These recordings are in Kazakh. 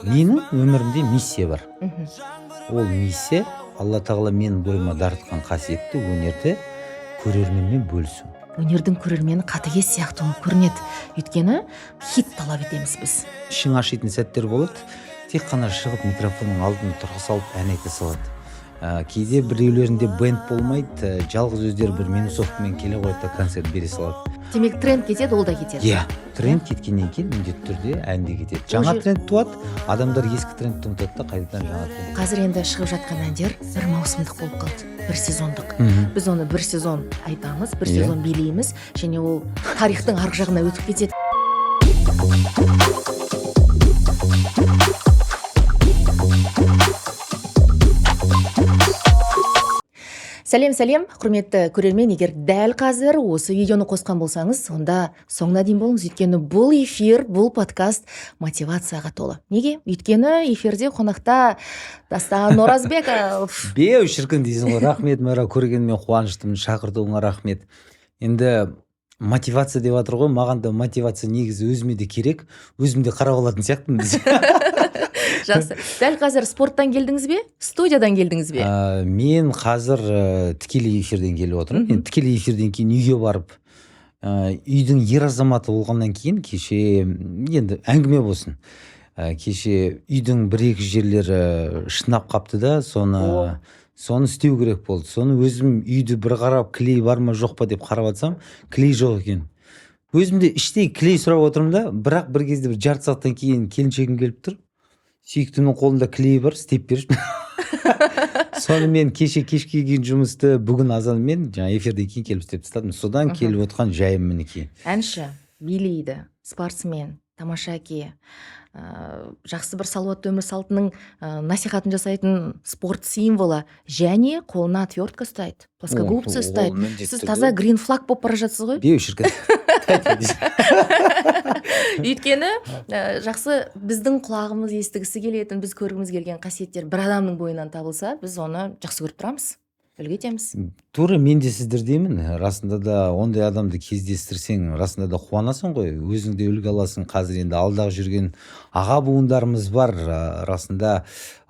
Менің өмірімде миссия бар. Ол миссия — Алла Тағала менің бойыма дарытқан қасиетті өнерді көрерменмен бөлісу. Өнердің көрермені қатыгез сияқты болып көрінеді, өйткені хит талап етеміз біз. Ішің ашитын сәттер болады, тек қана шығып микрофонның алдына тұра салып ән айта салады. Кейде біреулерінде бенд болмайды, жалғыз өздері бір минусовкамен келе қояды да, концерт бере салады. Демек, тренд кетеді, ол да кетеді. Иә, тренд кеткеннен кейін міндетті түрде ән де кетеді. Жаңа тренд туады, адамдар ескі трендті ұмытады да, қайтадан жаңа тренд. Қазір енді шығып жатқан әндер бір маусымдық болып қалды, бір сезондық. Біз оны бір сезон айтамыз, бір сезон билейміз және ол тарихтың арғы жағына өтіп кетеді. Сәлем, сәлем, құрметті көрермен! Егер дәл қазір осы видеоны қосқан болсаңыз, онда соңына дейін болыңыз, өйткені бұл эфир, бұл подкаст мотивацияға толы. Неге? Өйткені эфирде қонақта Дастан Оразбеков. Беу, шіркін дейсің ғой! Рахмет, Майра, көргеніме қуаныштымын, шақыртуыңа рахмет. Енді мотивация деп жатыр ғой, маған да мотивация негізі өзіме де керек, өзім де қарап алатын сияқтымын. Жақсы. Дәл қазір спорттан келдіңіз бе, студиядан келдіңіз бе? Мен қазір тікелей эфирден келіп отырмын. Енді тікелей эфирден кейін үйге барып, үйдің ер азаматы болғаннан кейін, кеше енді әңгіме болсын, кеше үйдің бір екі жерлері шынап қапты да, соны соны істеу керек болды. Соны өзім үйді бір қарап, клей бар ма, жоқ па деп қарап жатсам, клей жоқ екен. Өзім де іштей клей сұрап отырмын да, бірақ бір кезде, бір жарты сағаттан кейін келіншегім келіп тұр, сүйіктімнің қолында клей бар, істеп берші. Соны мен кеше кешке келген жұмысты бүгін азанмен, жаңа эфирден кейін келіп істеп тастадым. Содан келіп отқан жайым, мінекей. Әнші, билейді, спортсмен, тамаша әке, жақсы бір салауатты өмір салтының насихатын жасайтын спорт символы және қолына отвертка ұстайды, плоскогубцы Ол ұстайды. міндетті Сіз түрде. таза green flag болып бара жатсыз ғой. Беу, шіркін! Өйткені жақсы, біздің құлағымыз естігісі келетін, біз көргіміз келген қасиеттер бір адамның бойынан табылса, біз оны жақсы көріп тұрамыз, үлгі етеміз. Тура, мен де сіздердеймін. Расында да, ондай адамды кездестірсең, расында да қуанасың ғой, өзің де үлгі аласың. Қазір енді алдағы жүрген аға буындарымыз бар, расында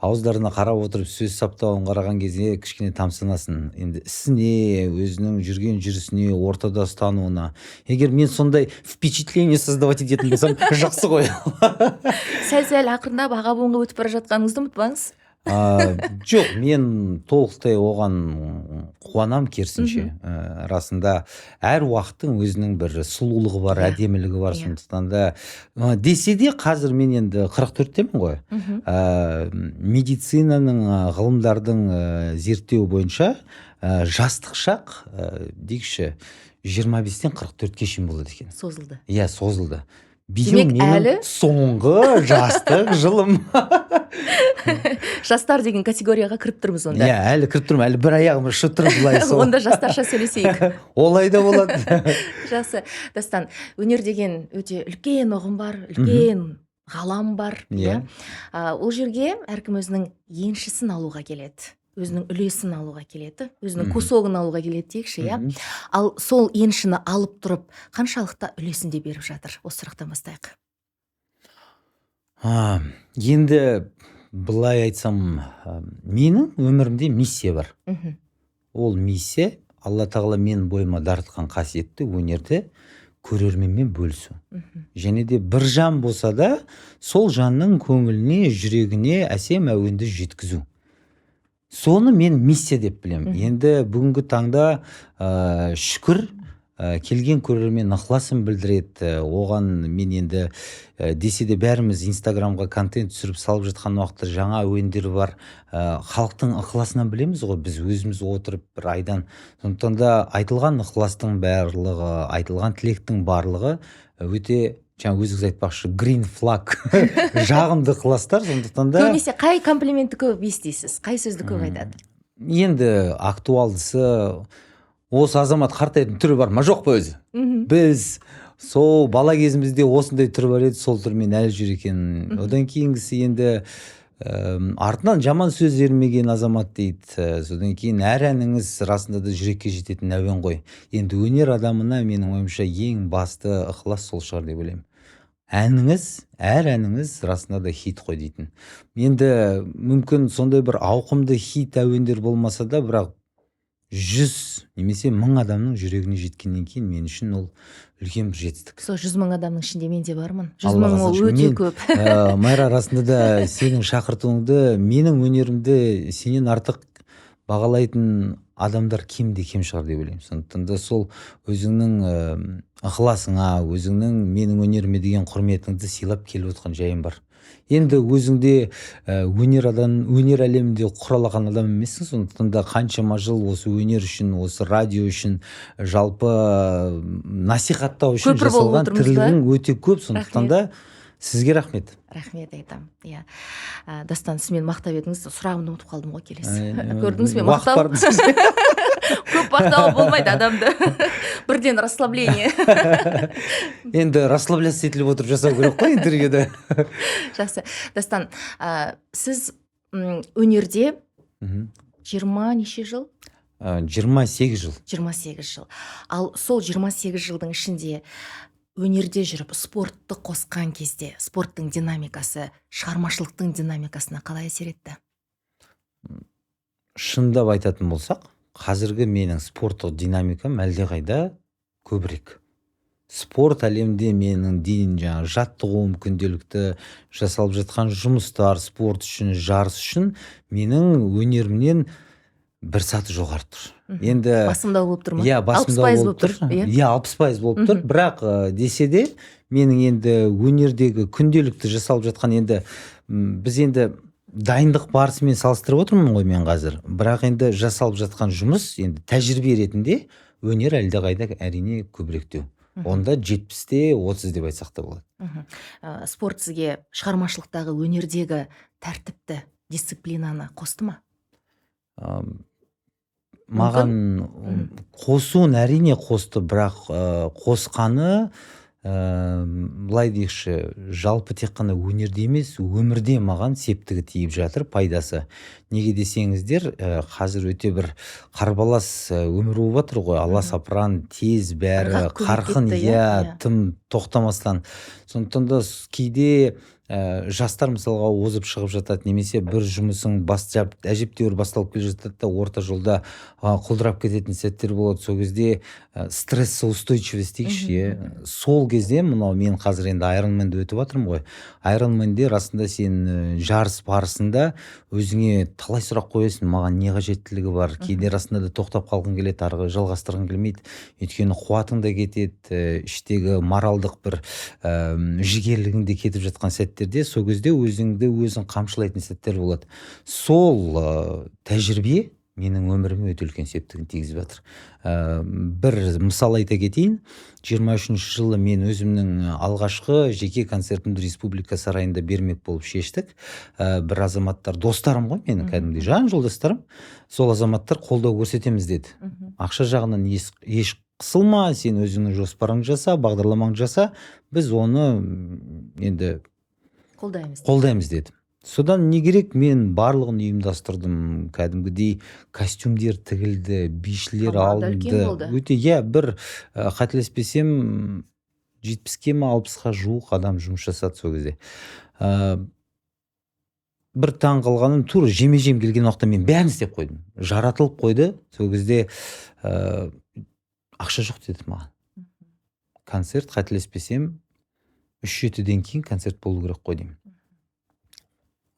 ауыздарына қарап отырып, сөз саптауын қараған кезде кішкене тамсанасың енді ісіне, өзінің жүрген жүрісіне, ортада ұстануына. Егер мен сондай впечатление создавать ететін болсам, жақсы ғой. Сәл сәл ақырындап аға буынға өтіп бара жатқаныңызды ұмытпаңыз. Жоқ, мен толықтай оған қуанам, керісінше. Расында әр уақыттың өзінің бір сұлулығы бар, әдемілігі бар. Сондықтан да десе де, қазір мен енді 44-темін ғой. Медицинаның, ғылымдардың зерттеуі бойынша, жастық шақ, дейікші, 25-тен 44-ке шейін болады екен. Созылды. Иә, созылды. Биыл Демек, менің әлі- соңғы жастық жылым. Жастар деген категорияға кіріп тұрмыз онда. Иә, әлі кіріп тұрмын, әлі бір аяғым ұшып тұр былай сол. Онда жастарша сөйлесейік. Олай да болады. Жақсы. Дастан, өнер деген өте үлкен ұғым бар, үлкен ғалам бар. Иә. Иә. Ол жерге әркім өзінің еншісін алуға келеді, өзінің үлесін алуға келеді, өзінің кусогын алуға келеді дейікші, иә. Ал сол еншіні алып тұрып, қаншалықты үлесін де беріп жатыр? Осы сұрақтан бастайық. Енді былай айтсам, менің өмірімде миссия бар. Ол миссия — Алла Тағала менің бойыма дарытқан қасиетті өнерді көрерменмен бөлісу. Және де бір жан болса да, сол жанның көңіліне, жүрегіне әсем әуенді жеткізу. Соны мен миссия деп білемін. Енді бүгінгі таңда, шүкір, келген көрермен ықыласын білдіреді. Оған мен енді, десе де, бәріміз Инстаграмға контент түсіріп салып жатқан уақытта жаңа әуендер бар. Халықтың ықыласынан білеміз ғой біз өзіміз отырып бір айдан. Сондықтан да айтылған ықыластың барлығы, айтылған тілектің барлығы өте, жаңа өзіңіз айтпақшы, green flag, жағымды ықыластар. Сондықтан да Көбінесе қай комплиментті көп естисіз, қай сөзді көп айтады? Енді актуалдысы: осы азамат қартайтын түрі бар ма, жоқ па өзі? Біз сол бала кезімізде осындай түрі бар еді, сол түрмен әлі жүр екен. Одан кейінгісі енді артынан жаман сөз ермеген азамат дейді. Содан кейін әр әніңіз расында да жүрекке жететін әуен ғой. Енді өнер адамына, менің ойымша, ең басты ықылас сол шығар деп ойлаймын. Әніңіз, әр әніңіз расында да хит қой дейтін. Енді мүмкін сондай бір ауқымды хит әуендер болмаса да, бірақ 100 немесе 1000 адамның жүрегіне жеткеннен кейін мен үшін ол үлкен бір жетістік. Сол 100 мың адамның ішінде мен де бармын. 100 мың ол өте көп. Майра, расында да сенің шақыртуыңды, менің өнерімді сенен артық бағалайтын адамдар кемде кем шығар деп ойлаймын. Сондықтан да сол өзіңнің ықыласыңа, өзіңнің менің өнеріме деген құрметіңді сыйлап келіп отқан жайым бар. Енді өзіңде өнер әлемінде құралаған адам емессің, сондықтан да қаншама жыл осы өнер үшін, осы радио үшін, жалпы насихаттау үшін жасалған тірлігің өте көп, сондықтан да сізге рахмет. Рахмет айтамын. Иә. Дастан, сіз мені мақтап едіңіз, сұрағымды ұмытып қалдым ғой келесі. Көрдіңіз бе, мақтау. Көп мақтау болмайды адамды. Бірден расслабление. Енді расслабляться етіліп отырып жасау керек қой интервьюді. Жақсы. Дастан, сіз өнерде 20 неше жыл? 28 жыл. 28 жыл. Ал сол 28 жылдың ішінде өнерде жүріп спортты қосқан кезде спорттың динамикасы шығармашылықтың динамикасына қалай әсер етті? Шындап айтатын болсақ, қазіргі менің спорттық динамикам әлдеқайда көбірек. Спорт әлемде менің дейін жаңа жаттығуым, күнделікті жасалып жатқан жұмыстар, спорт үшін, жарыс үшін менің өнерімнен бір саты жоғары тұр. Енді басымдау болып тұр ма? Иә, басымдау болып тұр. Иә, 60% болып тұр. Бірақ десе де менің енді өнердегі күнделікті жасалып жатқан, енді біз енді дайындық барысымен салыстырып отырмын ғой мен қазір. Бірақ енді жасалып жатқан жұмыс енді тәжірибе ретінде өнер әлдеқайда әрине көбіректеу. Онда 70-те 30 деп айтсақ та болады. Спорт сізге шығармашылықтағы, өнердегі тәртіпті, дисциплинаны қосты ма? Маған қосуын әрине қосты, бірақ қосқаны былай дейікші, жалпы тек қана өнерде емес, өмірде маған септігі тиіп жатыр, пайдасы. Неге десеңіздер, қазір өте бір қарбалас өмір болып жатыр ғой, аласапыран, тез бәрі, қарқын, иә, тым тоқтамастан. Сондықтан да кейде жастар мысалға озып шығып жатады, немесе бір жұмысың әжептәуір басталып келе жатады да, орта жолда құлдырап кететін сәттер болады. Сол кезде стрессоустойчивость дейікші, сол кезде мынау мен қазір енді Ironman'ді өтіп жатырмын ғой. Ironman'де расында сен жарыс барысында өзіңе талай сұрақ қоясың, маған не қажеттілігі бар. Кейде расында да тоқтап қалғың келеді, ары жалғастырғың келмейді, өйткені қуатың да кетеді, іштегі моралдық бір жігерлігің де кетіп жатқан сәттерде, сол кезде өзіңді өзің қамшылайтын сәттер болады. Сол тәжірибе менің өміріме өте үлкен септігін тигізіп жатыр. Бір мысал айта кетейін. 23 жылы мен өзімнің алғашқы жеке концертімді Республика сарайында бермек болып шештік. Бір азаматтар, достарым ғой менің, кәдімгідей жан жолдастарым, сол азаматтар қолдау көрсетеміз деді. Ақша жағынан еш қысылма, сен өзіңнің жоспарыңды жаса, бағдарламаңды жаса, біз оны енді қолдаймыз деді. Содан не керек, мен барлығын ұйымдастырдым, кәдімгідей костюмдер тігілді, бишілер алынды. Өте, иә, бір қателеспесем 70-ке ме 60-қа жуық адам жұмыс жасады сол кезде. Бір таң қалғаным, тура жеме-жем келген уақытта мен бәрін істеп қойдым. Жаратылып қойды. Сол кезде ақша жоқ деді маған. Концерт, қателеспесем, 3-7-ден кейін концерт болу керек қой деймін.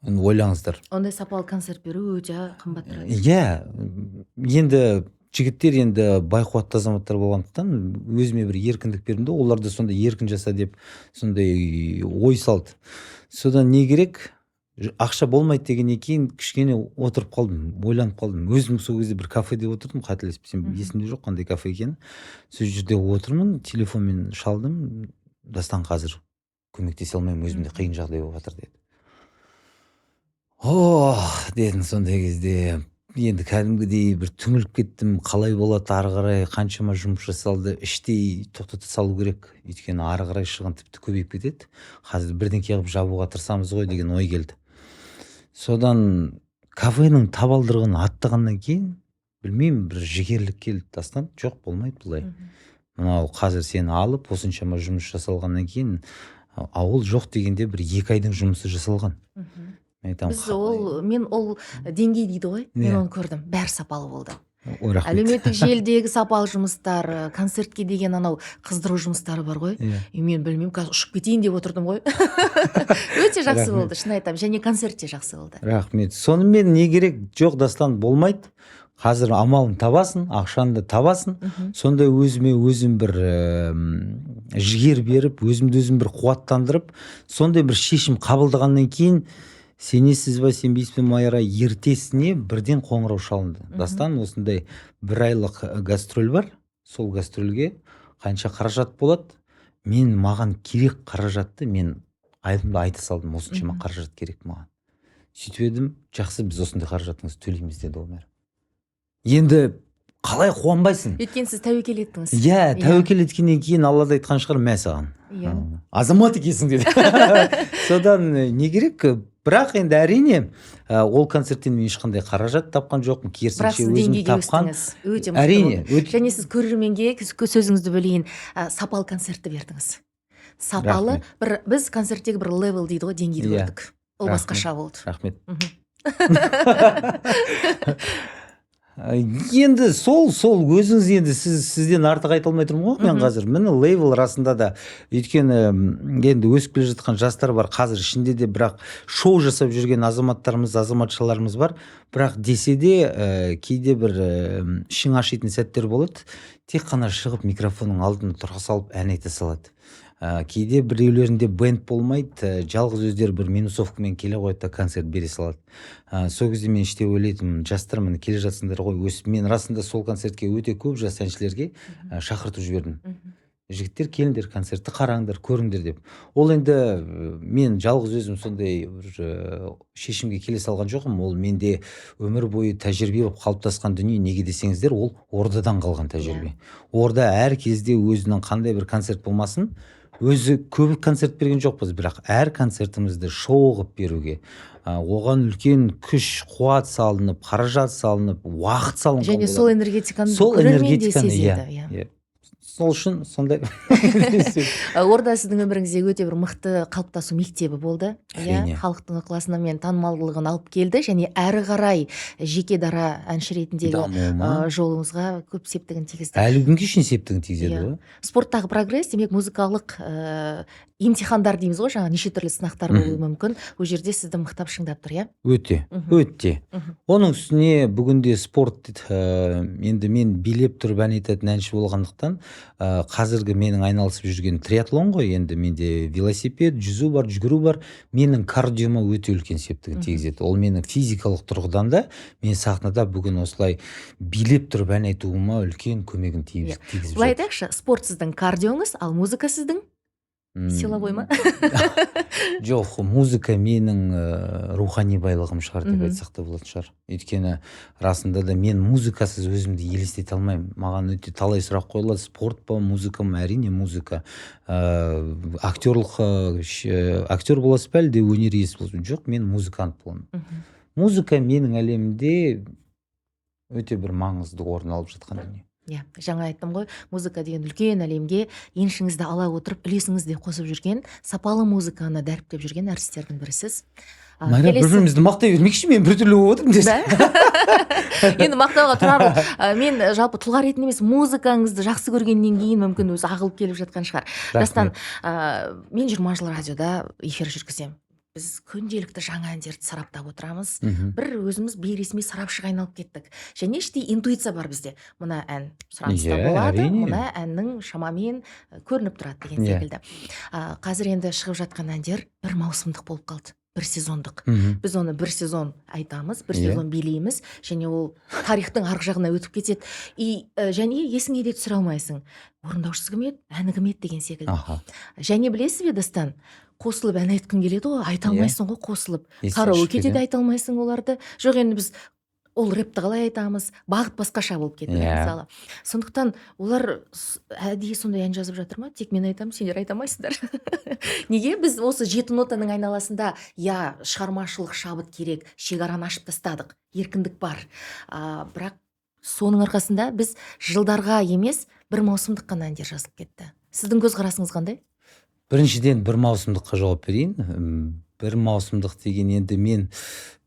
Ойлаңыздар. Ондай сапалы концерт беру өте қымбат тұрады. Иә, енді жігіттер енді байқуатты азаматтар болғандықтан өзіме бір еркіндік бердім де, олар да сондай еркін жаса деп сондай ой салды. Содан не керек, ақша болмайды дегеннен кейін кішкене отырып қалдым, ойланып қалдым. Өзім сол кезде бір кафеде отырдым, қателеспесем, есімде жоқ қандай кафе екені. Сол жерде отырмын, телефонмен шалдым, Дастан қазір көмектесе алмаймын, өзімде қиын жағдай болып жатыр деді. Ох, дедім сондай кезде. Енді кәдімгідей бір түңіліп кеттім, қалай болады ары қарай, қаншама жұмыс жасалды, іштей тоқтата салу керек, өйткені ары қарай шығын тіпті көбейіп кетеді. Қазір бірдеңке қылып жабуға тырысамыз ғой деген ой келді. Содан кафенің табалдырығын аттағаннан кейін, білмеймін, бір жігерлік келді. Дастан, жоқ, болмайды бұлай. Мынау қазір сені алып, осыншама жұмыс жасалғаннан кейін А ол жоқ дегенде бір 2 айдың жұмысы жасалған. Мен айтамын, Біз ол, мен ол деңгей дейді ғой, мен оны көрдім, бәрі сапалы болды. Ой, рахмет. Әлеуметтік желідегі сапалы жұмыстар, концертке деген анау қыздыру жұмыстары бар ғой. И мен білмеймін, қазір ұшып кетейін деп отырдым ғой. Өте жақсы болды, шын айтамын. Және концерт те жақсы болды. Рахмет. Сонымен не керек? Жоқ, Дастан, болмайды. Қазір амалын табасың, ақшаны да табасың. Сонда өзіме өзім бір жігер беріп, өзімді өзім бір қуаттандырып, сондай бір шешім қабылдағаннан кейін, сенесіз ба, сенбейсіз бе, Майра, ертесіне бірден қоңырау шалынды. Дастан, осындай бір айлық гастроль бар, сол гастрольге қанша қаражат болады? Мен маған керек қаражатты мен алдымда айта салдым, осыншама қаражат керек маған. Сөйтіп едім, жақсы, біз осындай қаражатыңызды төлейміз деді ол. Енді қалай қуанбайсың? Өйткені сіз тәуекел еттіңіз. Иә, тәуекел еткеннен кейін Алла да айтқан шығар, мә саған. Азамат екенсің деді. Содан не керек? Бірақ енді әрине, ол концерттен мен ешқандай қаражат тапқан жоқпын, керісінше Бірақ сіз өзім деңгейге тапқан. өстіңіз. Өте мықты Әрине, болды. Және сіз көрерменге, сөзіңізді бөлейін, сапалы концертті бердіңіз. Сапалы бір, біз концерттегі бір level дейді ғой, деңгейді көрдік. Ол басқаша болды. Рахмет. Енді сол өзіңіз енді сізден артық айта алмай тұрмын ғой мен қазір. Міне лейбл расында да, өйткені, енді өсіп келе жатқан жастар бар қазір ішінде де, бірақ шоу жасап жүрген азаматтарымыз, азаматшаларымыз бар. Бірақ десе де, кейде бір ішің ашитын сәттер болады. Тек қана шығып микрофонның алдына тұра салып ән айта салады. Кейде біреулерінде бенд болмайды, жалғыз өздері бір минусовкамен келе қояды да концерт бере салады. Сол кезде мен іште ойлайтынмын, жастар міне келе жатсыңдар ғой, өсіп. Мен расында сол концертке өте көп жас әншілерге, шақыртып жібердім. Жігіттер, келіңдер, концертті қараңдар, көріңдер деп. Ол енді, мен жалғыз өзім сондай бір шешімге келе салған жоқпын. Ол менде өмір бойы тәжірибе болып қалыптасқан дүние. Неге десеңіздер, ол Ордадан қалған тәжірибе. Орда әр кезде өзінің қандай бір концерт болмасын, өзі көп концерт берген жоқпыз, бірақ әр концертімізді шоу қылып беруге, оған үлкен күш, қуат салынып, қаражат салынып, уақыт салынған Және сол болатын. энергетиканы Сол көрермен де энергетиканы, сезеді, иә, иә. иә. Сол үшін сондай. Орда сіздің өміріңізде өте бір мықты қалыптасу мектебі болды. Иә, Әрине. халықтың ықыласына мен танымалдылығын алып келді және әрі қарай жеке дара әнші ретіндегі, Дамуыма. жолыңызға көп септігін тигізді. Әлі күнге шейін септігін тигізеді ғой. Спорттағы прогресс, демек музыкалық, емтихандар дейміз ғой, жаңа неше түрлі сынақтар болуы мүмкін. Ол жерде сізді мықтап шыңдап тұр, иә? Өте, өте. Оның үстіне бүгінде спорт, енді мен билеп тұрып ән айтатын әнші болғандықтан, қазіргі менің айналысып жүрген триатлон ғой, енді менде велосипед, жүзу бар, жүгіру бар. Менің кардиома өте үлкен септігін тигізеді. Ол менің физикалық тұрғыдан да мен сахнада бүгін осылай билеп тұрып ән айтуыма үлкен көмегін тигізіп Былай жатыр. айтайықшы, спорт сіздің кардиоңыз, ал музыка сіздің силовой ма? Жоқ, музыка менің рухани байлығым шығар деп айтсақ та болатын шығар. Өйткені расында да мен музыкасыз өзімді елестете алмаймын. Маған өте талай сұрақ қойылады, спорт па, музыка ма? Әрине музыка. Актер боласыз ба, әлде өнер иесі боласыз ба? Жоқ, мен музыкант боламын. Музыка менің әлемімде өте бір маңызды орын алып жатқан дүние. Иә, жаңа айттым ғой, музыка деген үлкен әлемге еншіңізді ала отырып, үлесіңізді қосып жүрген, сапалы музыканы дәріптеп жүрген әртістердің бірісіз. Майра, бір-бірімізді мақтай бермекші, мен біртүрлі болып отырмын десең. Да? Енді мақтауға тұрарлық. Мен жалпы тұлға ретінде емес, музыкаңызды жақсы көргеннен кейін мүмкін өзі ағылып келіп жатқан шығар. Рахмет. Дастан, мен 20 жыл радиода эфир жүргіземін. Біз күнделікті жаңа әндерді сараптап отырамыз. Бір өзіміз бейресми сарапшыға айналып кеттік. Және іштей интуиция бар бізде. Мына ән сұраныста болады, мына әннің шамамен көрініп тұрады деген секілді. Қазір енді шығып жатқан әндер бір маусымдық болып қалды, бір сезондық. Біз оны бір сезон айтамыз, бір сезон билейміз, және ол тарихтың арғы жағына өтіп кетеді. И және есіңе де түсіре алмайсың. Орындаушысы кім еді, әні кім еді деген секілді. Және білесіз бе, Дастан, қосылып ән айтқың келеді ғой, айта алмайсың ғой қосылып. Естен Караокеде шығып де айта алмайсың оларды. Жоқ, енді біз ол рэпті қалай айтамыз, бағыт басқаша болып кетті, мысалы. Сондықтан олар әдейі сондай ән жазып жатыр ма? Тек мен айтамын, сендер айта алмайсыңдар. Неге біз осы жеті нотаның айналасында, я, шығармашылық шабыт керек, шекараны ашып тастадық, еркіндік бар. Бірақ соның арқасында біз жылдарға емес, бір маусымдық қана әндер жазылып кетті. Сіздің көзқарасыңыз қандай? Біріншіден, бір маусымдыққа жауап берейін. Бір маусымдық деген енді мен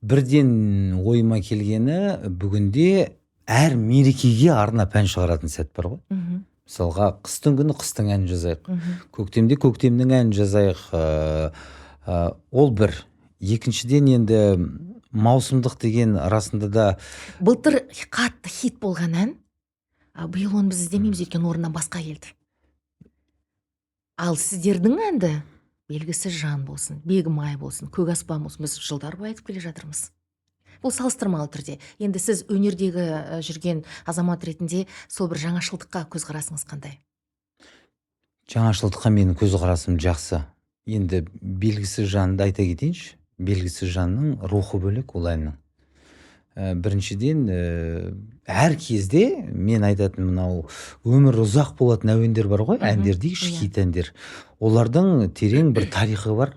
бірден ойыма келгені, бүгінде әр мерекеге арнап ән шығаратын сәт бар ғой. Мысалға, қыстың күні қыстың әнін жазайық, көктемде көктемнің әнін жазайық. Ол бір. Екіншіден, енді маусымдық деген расында да Былтыр қатты хит болған ән, а биыл оны біз іздемейміз, өйткені орнынан басқа келді. Ал сіздердің әнді, белгісіз жан болсын, Бегімай болсын, Көк аспан болсын, біз жылдар бойы айтып келе жатырмыз. Бұл салыстырмалы түрде. Енді сіз өнердегі жүрген азамат ретінде сол бір жаңашылдыққа көзқарасыңыз қандай? Жаңашылдыққа менің көзқарасым жақсы. Енді белгісіз жанды айта кетейінші. Белгісіз жанның рухы бөлек ол әннің. Біріншіден, әр кезде мен айтатын, мынау өмір ұзақ болатын әуендер бар ғой, әндер дейікші, хит әндер, олардың терең бір тарихы бар,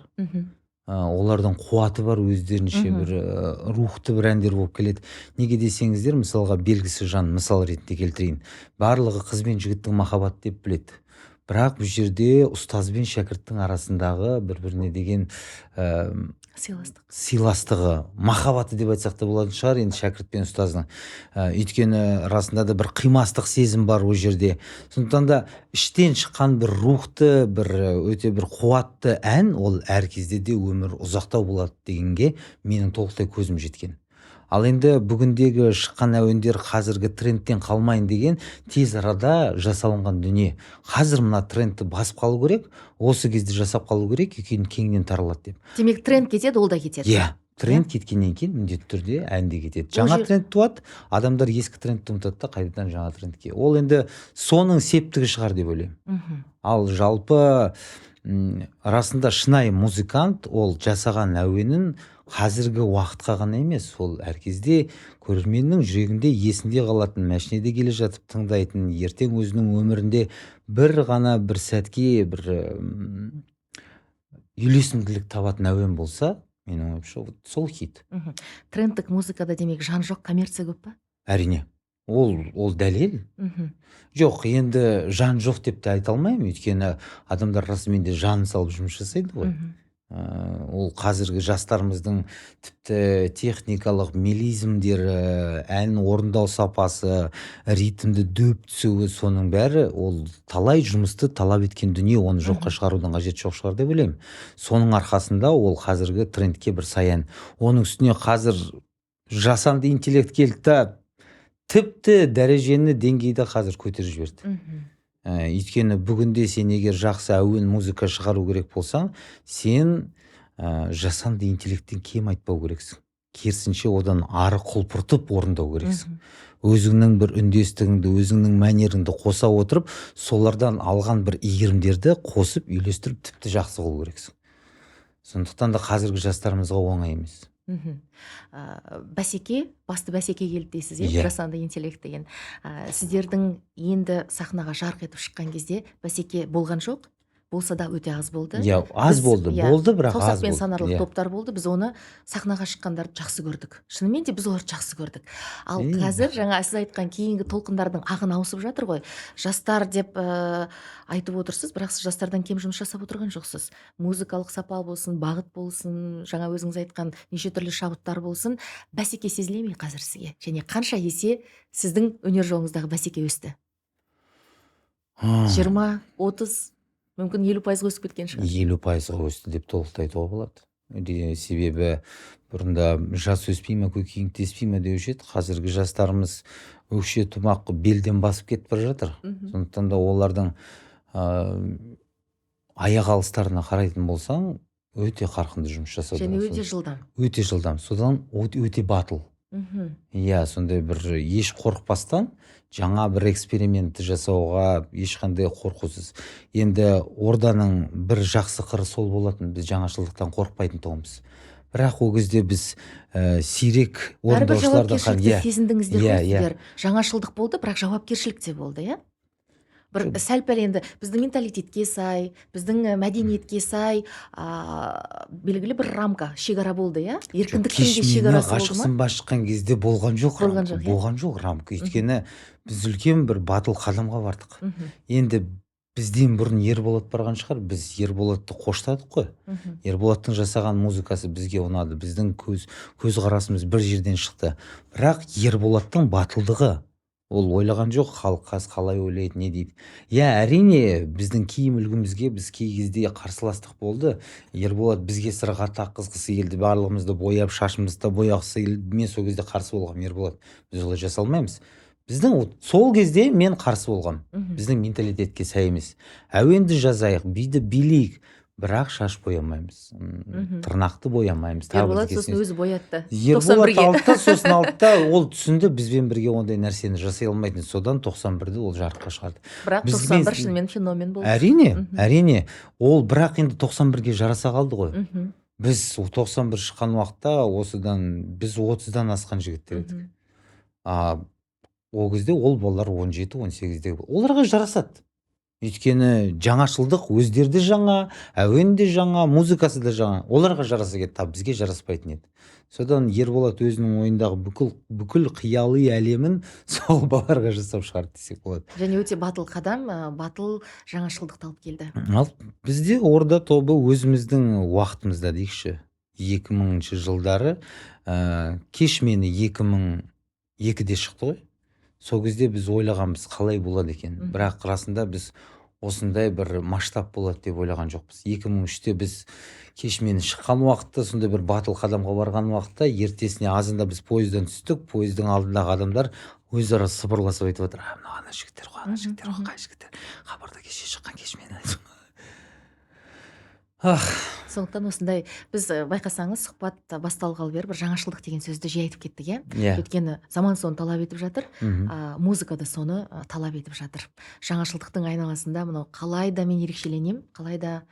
олардың қуаты бар өздерінше, бір рухты бір әндер болып келеді. Неге десеңіздер, мысалға, белгісіз жан мысал ретінде келтірейін. Барлығы қыз бен жігіттің махаббаты деп біледі, бірақ бұл жерде ұстаз бен шәкірттің арасындағы бір біріне деген сыйластық, сыйластығы, махаббаты деп айтсақ та болатын шығар енді шәкірт пен ұстаздың. Өйткені расында да бір қимастық сезім бар ол жерде. Сондықтан да іштен шыққан бір рухты, бір өте бір қуатты ән, ол әр кезде де өмір ұзақтау болады дегенге менің толықтай көзім жеткен. Ал енді бүгіндегі шыққан әуендер қазіргі трендтен қалмайын деген тез арада жасалынған дүние. Қазір мына трендті басып қалу керек, осы кезде жасап қалу керек, өйткені кеңінен таралады деп. Демек, тренд кетеді, ол да кетеді. Иә, тренд кеткеннен кейін міндетті түрде ән де кетеді. Жаңа тренд туады, адамдар ескі трендті ұмытады да, қайтадан жаңа трендке. Ол енді соның септігі шығар деп ойлаймын. Ал жалпы расында шынайы музыкант ол жасаған әуенін қазіргі уақытқа ғана емес, ол әр кезде көрерменнің жүрегінде, есінде қалатын, мәшинеде келе жатып тыңдайтын, ертең өзінің өмірінде бір ғана бір сәтке бір үйлесімділік табатын әуен болса, менің ойымша, вот сол хит. Трендтік музыкада, демек, жан жоқ, коммерция көп па? Әрине, ол дәлел. Жоқ, енді жан жоқ деп те айта алмаймын, өйткені адамдар расымен де жанын салып жұмыс жасайды ғой. Ол қазіргі жастарымыздың тіпті техникалық мелизмдері, ән орындау сапасы, ритмді дөп түсуі, соның бәрі ол талай жұмысты талап еткен дүние, оны жоққа шығарудың қажеті жоқ шығар деп ойлаймын. Соның арқасында ол қазіргі трендке бір сай ән. Оның үстіне қазір жасанды интеллект келді да, тіпті дәрежені, деңгейді қазір көтеріп жіберді. Өйткені бүгінде сен егер жақсы әуен музыка шығару керек болсаң, сен жасанды интеллекттен кем айтпау керексің. Керісінше, одан ары құлпыртып орындау керексің. Өзіңнің бір үндестігіңді, өзіңнің мәнеріңді қоса отырып, солардан алған бір иірімдерді қосып, үйлестіріп, тіпті жақсы қылу керексің. Сондықтан да қазіргі жастарымызға оңай емес. Бәсеке, басты бәсеке келді дейсіз, иә? Иә. Жасанды интеллект деген. Сіздердің енді сахнаға жарқ етіп шыққан кезде бәсеке болған жоқ, болса да өте аз болды. Иә, аз болды. Болды, бірақ аз Саусақпен болды. санарлық топтар болды. Біз оны, сахнаға шыққандарды жақсы көрдік. Шынымен де біз оларды жақсы көрдік. Ал қазір жаңа сіз айтқан кейінгі толқындардың ағыны ауысып жатыр ғой. Жастар деп айтып отырсыз, бірақ сіз жастардан кем жұмыс жасап отырған жоқсыз. Музыкалық сапа болсын, бағыт болсын, жаңа өзіңіз айтқан неше түрлі шабыттар болсын, бәсеке сезіле ме қазір сізге? Және қанша есе сіздің өнер жолыңыздағы бәсеке өсті? 20, 30, мүмкін 50%-ға өсіп кеткен шығар. 50%-ға өсті деп толықтай айтуға болады. Себебі бұрында жас өспей ме, көкейің теспей ме деуші еді. Қазіргі жастарымыз өкше тумақ белден басып кетіп бара жатыр. Сондықтан да олардың аяқ алыстарына қарайтын болсаң, өте қарқынды жұмыс жасауда. Және өте жылдам. Өте жылдам. Содан өте батыл. Иә, сондай бір еш қорықпастан жаңа бір экспериментті жасауға ешқандай қорқусыз. Енді Орданың бір жақсы қыры сол болатын, біз жаңашылдықтан қорықпайтын тұғынбыз. Бірақ ол кезде біз сирек Бәрібір орындаушыларды жауапкершілікті сезіндіңіздер ғой Иә. сіздер. Жаңашылдық болды, бірақ жауапкершілік те болды, иә? Бір сәл-пәл енді біздің менталитетке сай, біздің мәдениетке сай, белгілі бір рамка, шекара болды, иә? Жоқ, Еркіндіктің де кеш мені шекарасы болды ма? ғашықсың ба шыққан кезде болған жоқ Болған рамка, жоқ, иә? болған жоқ рамка. Өйткені біз үлкен бір батыл қадамға бардық. Енді Бізден бұрын Ерболат барған шығар. Біз Ерболатты қоштадық қой. Ерболаттың жасаған музыкасы бізге ұнады, біздің көзқарасымыз бір жерден шықты. Бірақ Ерболаттың батылдығы, ол ойлаған жоқ халық қазір қалай ойлайды, не дейді. Иә, әрине, біздің киім үлгімізге біз кей кезде қарсыластық болды. Ерболат бізге сырға таққызғысы келді, барлығымызды бояп, шашымызды да бояғысы келді. Мен сол кезде қарсы болғанмын: «Ерболат, біз олай жасай алмаймыз». Біздің сол кезде мен қарсы болғанмын. Біздің менталитетке сай емес. Әуенді жазайық, биді билейік, бірақ шаш боямаймыз, тырнақты боямаймыз, тағы Ерболат бірдеңе. сосын өзі боятты. Ерболат 91-ге. алды да, сосын алды да, ол түсінді, бізбен бірге ондай нәрсені жасай алмайтын. Содан 91-ді ол жарыққа шығарды. Бірақ 91 шынымен феномен болды. Әрине, әрине, ол бірақ енді 91-ге жараса қалды ғой. Біз 91 шыққан уақытта осыдан біз 30-дан асқан жігіттер едік. А ол кезде ол балалар 17-18-де, оларға жарасады, өйткені жаңашылдық, өздері де жаңа, әуен де жаңа, музыкасы да жаңа, оларға жараса кетті, а бізге жараспайтын еді. Содан Ерболат өзінің ойындағы бүкіл қияли әлемін сол балаларға жасап шығарды десек болады. Және өте батыл қадам, батыл жаңашылдықты алып келді. Ал бізде Орда тобы өзіміздің уақытымызда дейікші, 2000 жылдары, «Кеш мені» 2002-де шықты ғой. Сол кезде біз ойлағанбыз, қалай болады екен. Бірақ расында біз осындай бір масштаб болады деп ойлаған жоқпыз. 2003-те біз «Кеш мені» шыққан уақытта, сондай бір батыл қадамға барған уақытта, ертесіне азанда біз пойыздан түстік. Пойыздың алдындағы адамдар өзара сыбырласып айтып жатыр: «А, мынау ана жігіттер ғой, ана жігіттер ғой, қай жігіттер, хабарда кеше шыққан «Кеш мені». Ах. Сондықтан осындай біз, байқасаңыз, сұхбат басталғалы бері бір жаңашылдық деген сөзді жиі айтып кеттік, иә? Иә. Өйткені заман соны талап етіп жатыр, музыка да соны талап етіп жатыр. Жаңашылдықтың айналасында мынау қалай да мен ерекшеленемін, қалай да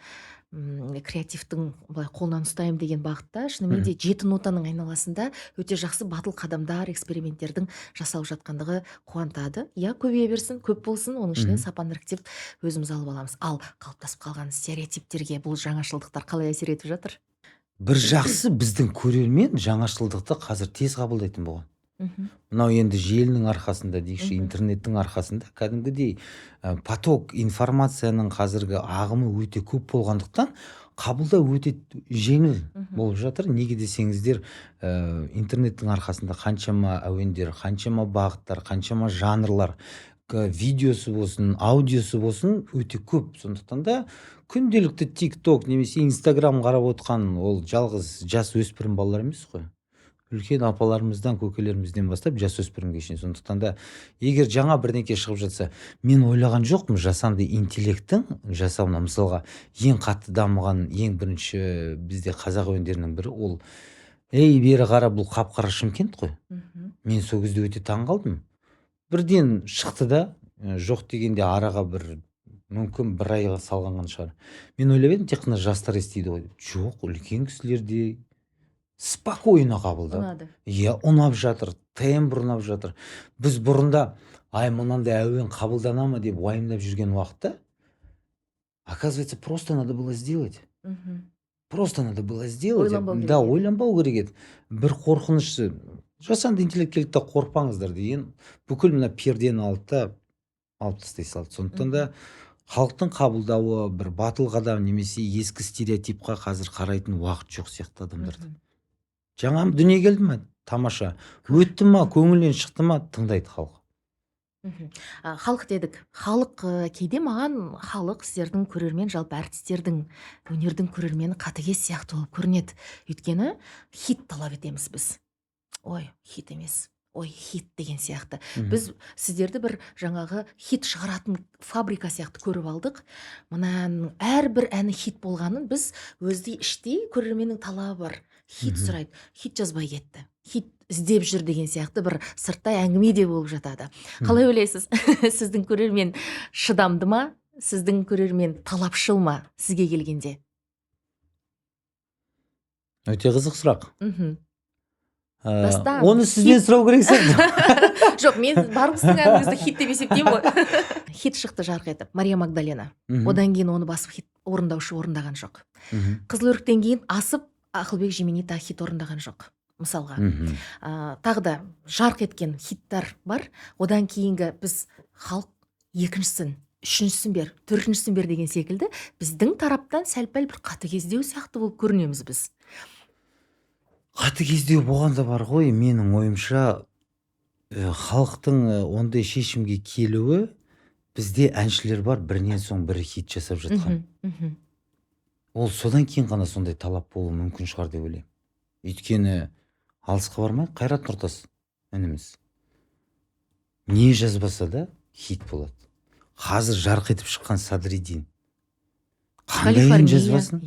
креативтің былай қолынан ұстаймын деген бағытта шынымен де жеті нотаның айналасында өте жақсы батыл қадамдар, эксперименттердің жасалып жатқандығы қуантады, иә. Көбейе берсін, көп болсын, оның ішінен сапаны іріктеп өзіміз алып аламыз. Ал қалыптасып қалған стереотиптерге бұл жаңашылдықтар қалай әсер етіп жатыр? Бір жақсы, біздің көрермен жаңашылдықты қазір тез қабылдайтын болған. Мынау енді желінің арқасында дейікші, интернеттің арқасында кәдімгідей поток информацияның қазіргі ағымы өте көп болғандықтан, қабылдау өте жеңіл болып жатыр. Неге десеңіздер, интернеттің арқасында қаншама әуендер, қаншама бағыттар, қаншама жанрлар, видеосы болсын, аудиосы болсын, өте көп. Сондықтан да күнделікті Тик Ток немесе Инстаграм қарап отқан ол жалғыз жас өспірім балалар емес қой, үлкен апаларымыздан, көкелерімізден бастап жасөспірімге шейін. Сондықтан да егер жаңа бірдеңке шығып жатса, мен ойлаған жоқпын жасанды интеллекттің жасауына. Мысалға, ең қатты дамыған, ең бірінші бізде қазақ әуендерінің бірі ол «Ей, бері қара», бұл «Қап қара Шымкент» қой. Мен сол кезде өте таң қалдым. Бірден шықты да, жоқ дегенде араға бір мүмкін бір айға салған шығар. Мен ойлап едім, тек қана жастар естиді ғой деп. Жоқ, үлкен кісілер де спокойно қабылдады. Ұнады. Иә, ұнап жатыр, тембр ұнап жатыр. Біз бұрында «ай, мынандай әуен қабылдана ма» деп уайымдап жүрген уақытта, оказывается, просто надо было сделать. Просто надо было сделать. Ойланбау керек Да, еді. ойланбау керек еді. Бір қорқынышы, жасанды интеллект келді да, «қорықпаңыздар» деген бүкіл мына пердені алды да, алып тастай салды. Сондықтан да халықтың қабылдауы бір батыл қадам немесе ескі стереотипқа қазір қарайтын уақыт жоқ сияқты адамдарда. Жаңа дүние келді ма, тамаша, өтті ма, көңілінен шықты ма, тыңдайды халық. Халық дедік. Халық, кейде маған халық, сіздердің көрермен, жалпы әртістердің, өнердің көрермені қатыгез сияқты болып көрінеді. Өйткені хит талап етеміз біз. Ой, хит емес, ой, хит деген сияқты. Біз сіздерді бір жаңағы хит шығаратын фабрика сияқты көріп алдық. Мынаның әрбір әні хит болғанын біз өзі іштей көрерменнің талабы бар. Хит сұрайды, хит жазбай кетті, хит іздеп жүр деген сияқты бір сырттай әңгіме де болып жатады. Қалай ойлайсыз, сіздің көрермен шыдамды ма? Сіздің көрермен талапшыл ма сізге келгенде? Өте қызық сұрақ. Дастан, Оны сізден хит. сұрау керек сияқты. Жоқ, мен барлық сіздің әніңізді хит деп есептеймін ғой. Хит шықты жарқ етіп, «Мария Магдалена». Одан кейін оны басып хит орындаушы орындаған жоқ. «Қызыл өріктен» кейін асып Ақылбек Жемени хит орындаған жоқ, мысалға. Тағы да жарқ еткен хиттар бар. Одан кейінгі біз халық екіншісін Үшіншісін бер, төртіншісін бер деген секілді біздің тараптан сәл пәл бір қатыгездеу сияқты болып көрінеміз біз. Қатыгездеу болғанда бар ғой, менің ойымша, халықтың ондай шешімге келуі, бізде әншілер бар, бірінен соң бірі хит жасап жатқан. мхм мхм Ол содан кейін ғана сондай талап болуы мүмкін шығар деп ойлаймын. Өйткені алысқа бармай, Қайрат Нұртас ініміз не жазбаса да, хит болады. Қазір жарқ етіп шыққан Садриддин қандай ән жазбасын.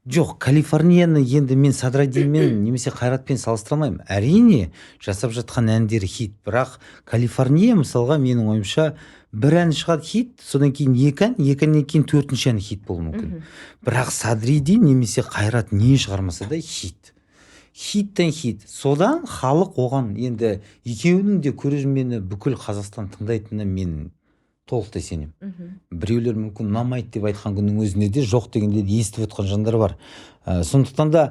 Жоқ, «Калифорнияны» енді мен Садраддинмен немесе Қайратпен салыстыра алмаймын. Әрине, жасап жатқан әндері хит, бірақ «Калифорния», мысалға, менің ойымша, бір ән шығады хит, содан кейін екі ән, екі әннен кейін төртінші ән хит болуы мүмкін. Бірақ Садриддин немесе Қайрат не шығармаса да, хит, хиттен хит. Содан халық оған, енді екеуінің де көрермені бүкіл Қазақстан тыңдайтынына мен толықтай сенемін. Біреулер мүмкін ұнамайды деп айтқан күннің өзінде де, жоқ дегенде де естіп отқан жандар бар. Сондықтан да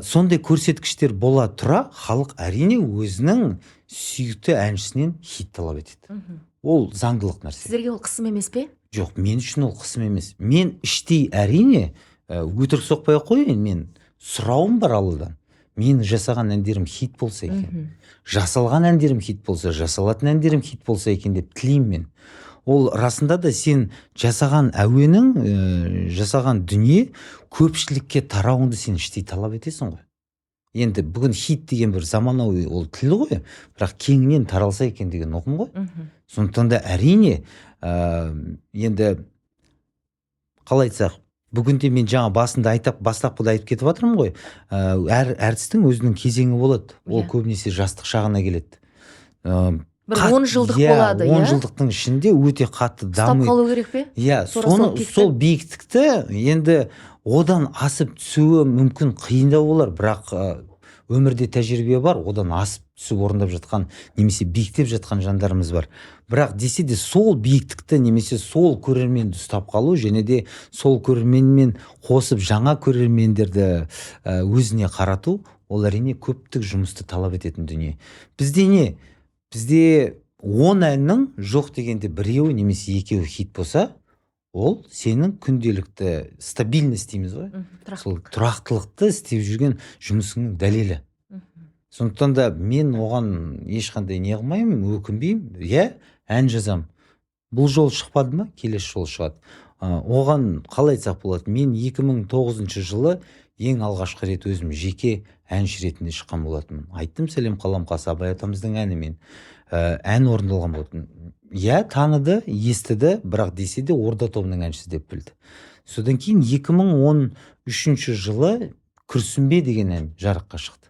сондай көрсеткіштер бола тұра, халық, әрине, өзінің сүйікті әншісінен хит талап етеді. Ол заңдылық нәрсе. Сіздерге ол қысым емес пе? Жоқ, мен үшін ол қысым емес. Мен іштей, әрине, өтірік соқпай ақ қояйын, мен сұрауым бар Алладан: менің жасаған әндерім хит болса екен, жасалған әндерім хит болса, жасалатын әндерім хит болса екен деп тілеймін мен. Ол расында да сен жасаған әуенің, жасаған дүние көпшілікке тарауыңды сен іштей талап етесің ғой. Енді бүгін хит деген бір заманауи ол тіл ғой, бірақ кеңінен таралса екен деген ұғым ғой. Сондықтан да, әрине, енді қалай айтсақ, бүгінде мен жаңа басында айтып, бастапқыда айтып кетіп жатырмын ғой, әр әртістің өзінің кезеңі болады. Ол көбінесе жастық шағына келеді. Бір 10 жылдық болады, он иә? жылдықтың ішінде өте қатты Ұстап дамиды. қалу керек пе? Иә. Тура сол Соны, пикті? сол биіктікті енді одан асып түсуі мүмкін қиындау болар, бірақ өмірде тәжірибе бар, одан асып түсіп орындап жатқан немесе биіктеп жатқан жандарымыз бар. Бірақ десе де, сол биіктікті немесе сол көрерменді ұстап қалу және де сол көрерменмен қосып жаңа көрермендерді өзіне қарату, ол, әрине, көптік жұмысты талап ететін дүние. Бізде не, бізде 10 әннің жоқ дегенде біреуі немесе екеуі хит болса, ол сенің күнделікті стабильность дейміз ғой, сол Тұрақтылық. тұрақтылықты істеп жүрген жұмысыңның дәлелі. Сондықтан да мен оған ешқандай не қылмаймын, өкінбеймін. Иә, ән жазам, бұл жол шықпады ма, келесі жол шығады. Оған қалай айтсақ болады, мен 2009 жылы ең алғашқы рет өзім жеке әнші ретінде шыққан болатынмын. Айттым сәлем, қаламқас, Абай атамыздың әнімен ән орындалған болатын. Иә, таныды, естіді, бірақ десе де, Орда тобының әншісі деп білді. Содан кейін 2013 жылы «Күрсінбе» деген ән жарыққа шықты.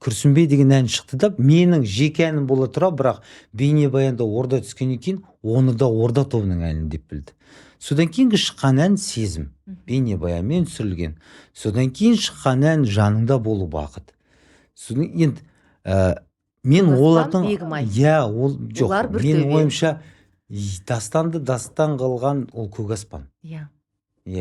«Күрсінбе» деген ән шықты да, менің жеке әнім бола тұра, бірақ бейнебаянда Орда түскеннен кейін оны да Орда тобының әні деп білді. Содан кейінгі шыққан ән «Сезім», бейнебаянмен түсірілген. Содан кейін шыққан ән «Жаныңда болу бақыт». Содан енді мен Дастан, олардың Бегімай. Иә, ол жоқ. Олар бір Менің төбе. ойымша, Дастанды дастан қылған ол «Көк аспан». Иә,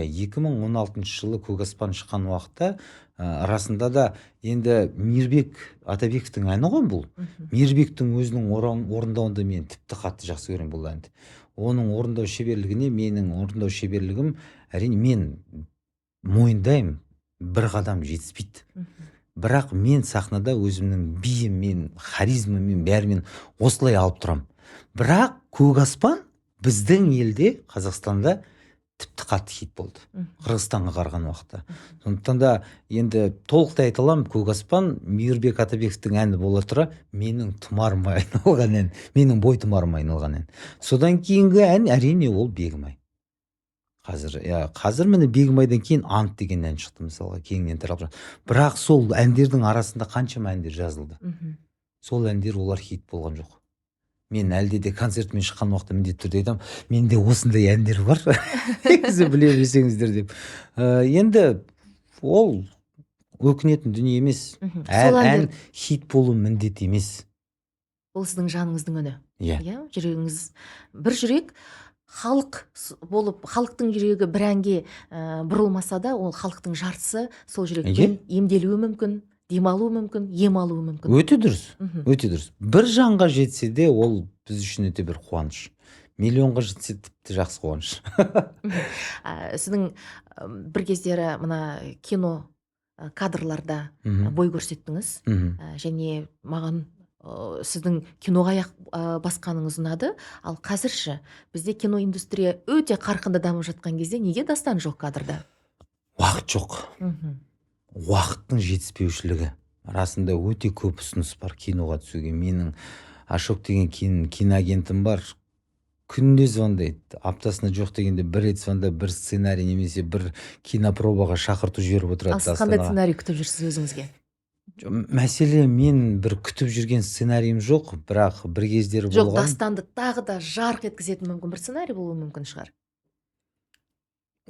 2016 жылы «Көк аспан» шыққан уақытта, расында да, енді Мейірбек Атабековтің әні ғой бұл. Мейірбектің өзінің орындауында мен тіпті қатты жақсы көремін бұл әнді. Оның орындау шеберлігіне менің орындау шеберлігім, әрине, мен мойындаймын, бір қадам жетіспейді. Бірақ мен сахнада өзімнің биіммен, харизмамен, бәрімен осылай алып тұрамын. Бірақ «Көк аспан» біздің елде, Қазақстанда тіпті қатты хит болды Қырғызстанға қараған уақытта. Сондықтан да енді толықтай айта аламын, «Көк аспан» Мейірбек Атабековтің әні бола тұра, менің тұмарыма айналған ән, менің бой тұмарыма айналған ән. Содан кейінгі ән, әрине, ол «Бегімай». Қазір, иә, қазір, міне, «Бегімайдан» кейін «Ант» деген ән шықты, мысалға, кеңінен таралып жатыр. Бірақ сол әндердің арасында қаншама әндер жазылды. Сол әндер, олар хит болған жоқ. Мен әлде де концертмен шыққан уақытта міндетті түрде айтамын: менде осындай әндер бар негізі, біле білсеңіздер деп. Енді ол өкінетін дүние емес. Әр Сол ән әндер хит болу міндет емес. Ол сіздің жаныңыздың үні. Иә. Иә, жүрегіңіз, бір жүрек халық болып, халықтың жүрегі бір әнге бұрылмаса да, ол халықтың жартысы сол жүрекпен емделуі мүмкін, демалуы мүмкін, ем алуы мүмкін. Өте дұрыс. Өте дұрыс. Бір жанға жетсе де, ол біз үшін өте бір қуаныш. Миллионға жетсе, тіпті жақсы, қуаныш. Сіздің бір кездері мына кино кадрларда бой көрсеттіңіз. Және маған сіздің киноға аяқ басқаныңыз ұнады. Ал қазір ше, бізде киноиндустрия өте қарқынды дамып жатқан кезде неге Дастан жоқ кадрда? Уақыт жоқ. Уақыттың жетіспеушілігі. Расында, өте көп ұсыныс бар киноға түсуге. Менің Ашок деген киноагентім бар, күнде звондайды. Аптасына жоқ дегенде бір рет звондап, бір сценарий немесе бір кинопробаға шақырту жіберіп отырады. Ал сіз қандай сценарий күтіп жүрсіз өзіңізге? Мәселе, мен бір күтіп жүрген сценарийім жоқ, бірақ бір кездері Жоқ, болған. Дастанды тағы да жарқ еткізетін мүмкін бір сценарий болуы мүмкін шығар.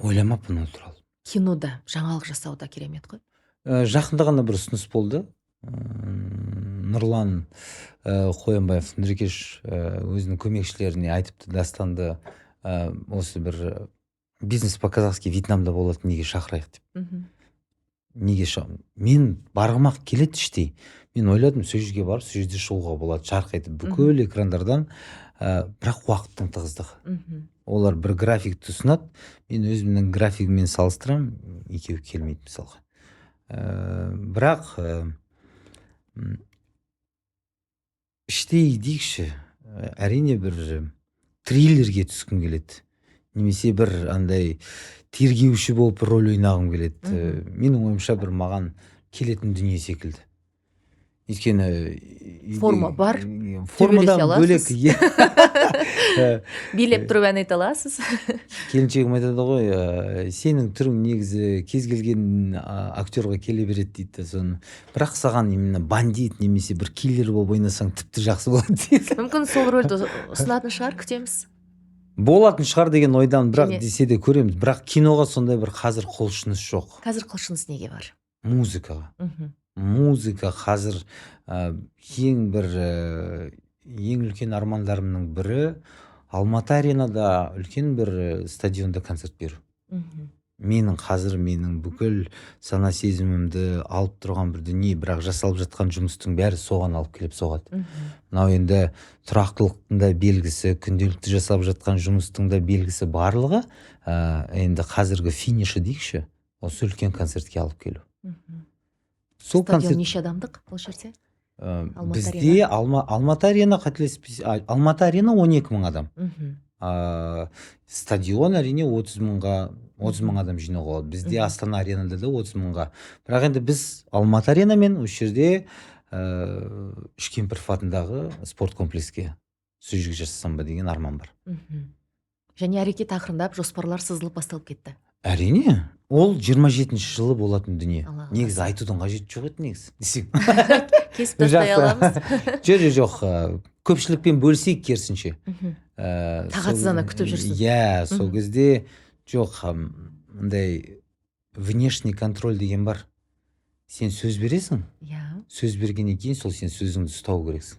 Ойламаппын ол туралы. Кинода жаңалық жасау да керемет қой. Жақында ғана бір ұсыныс болды. Нұрлан Қоянбаев, Нұрекеш, өзінің көмекшілеріне айтыпты: «Дастанды осы бір «Бизнес по-казахски» Вьетнамда болады, неге шақырайық?» — деп. Неге мен барғым ақ келеді іштей. Мен ойладым, сол жерге барып, сол жерде шығуға болады жарқ етіп бүкіл экрандардан, бірақ уақыттың тығыздығы. Олар бір графикті ұсынады, мен өзімнің графигіммен салыстырамын, екеуі келмейді мысалға. Бірақ іштей дейікші, әрине, бір триллерге түскім келеді немесе бір андай тергеуші болып роль ойнағым келеді. Менің ойымша, бір маған келетін дүние секілді, өйткені Форма бар, формадан бөлек, иә. Билеп тұрып ән айта аласыз. Келіншегім айтады ғой: «Сенің түрің негізі кез келген актерға келе береді», — дейді да. Соны, бірақ «саған именно бандит немесе бір киллер болып ойнасаң, тіпті жақсы болады», — дейді. Мүмкін, сол рөлді ұсынатын шығар, күтеміз. Болатын шығар деген ойдан, бірақ десе де көреміз. Бірақ киноға сондай бір қазір құлшыныс жоқ. Қазір құлшыныс неге бар? Музыкаға. Музыка қазір ең бір ең үлкен армандарымның бірі — Алматы Аренада, үлкен бір стадионда концерт беру. Менің қазір, менің бүкіл сана сезімімді алып тұрған бір дүние, бірақ жасалып жатқан жұмыстың бәрі соған алып келіп соғады. Мынау енді тұрақтылықтың да белгісі, күнделікті жасап жатқан жұмыстың да белгісі, барлығы енді қазіргі финиші дейікші, осы үлкен концертке алып келу. Сол Стадион концерт. неше адамдық ол жерде? Алматы Бізде Алматы Арена, қателеспесе, Алматы Арена 12 мың адам. Стадион, әрине, 30 мыңға, 30 мың адам жинауға болады. Бізде Астана Аренада да 30 мыңға, бірақ енді біз Алматы Арена мен осы жерде Үшкемпіров атындағы спорт комплекске, сол жерге жасасам ба деген арман бар. Және әрекет ақырындап, жоспарлар сызылып басталып кетті. Әрине, ол 27 жылы болатын дүние. Алла Негізі қаласа. айтудың қажеті жоқ еді негізі десең. Кесіп тастай Жақсы. аламыз. Жоқ, көпшілікпен бөлісейік керісінше. Тағатсыздана күтіп жүрсін. Иә, сол кезде жоқ, мындай внешний контроль деген бар. Сен сөз бересің, сөз бергеннен кейін сол сен сөзіңді ұстау керексің.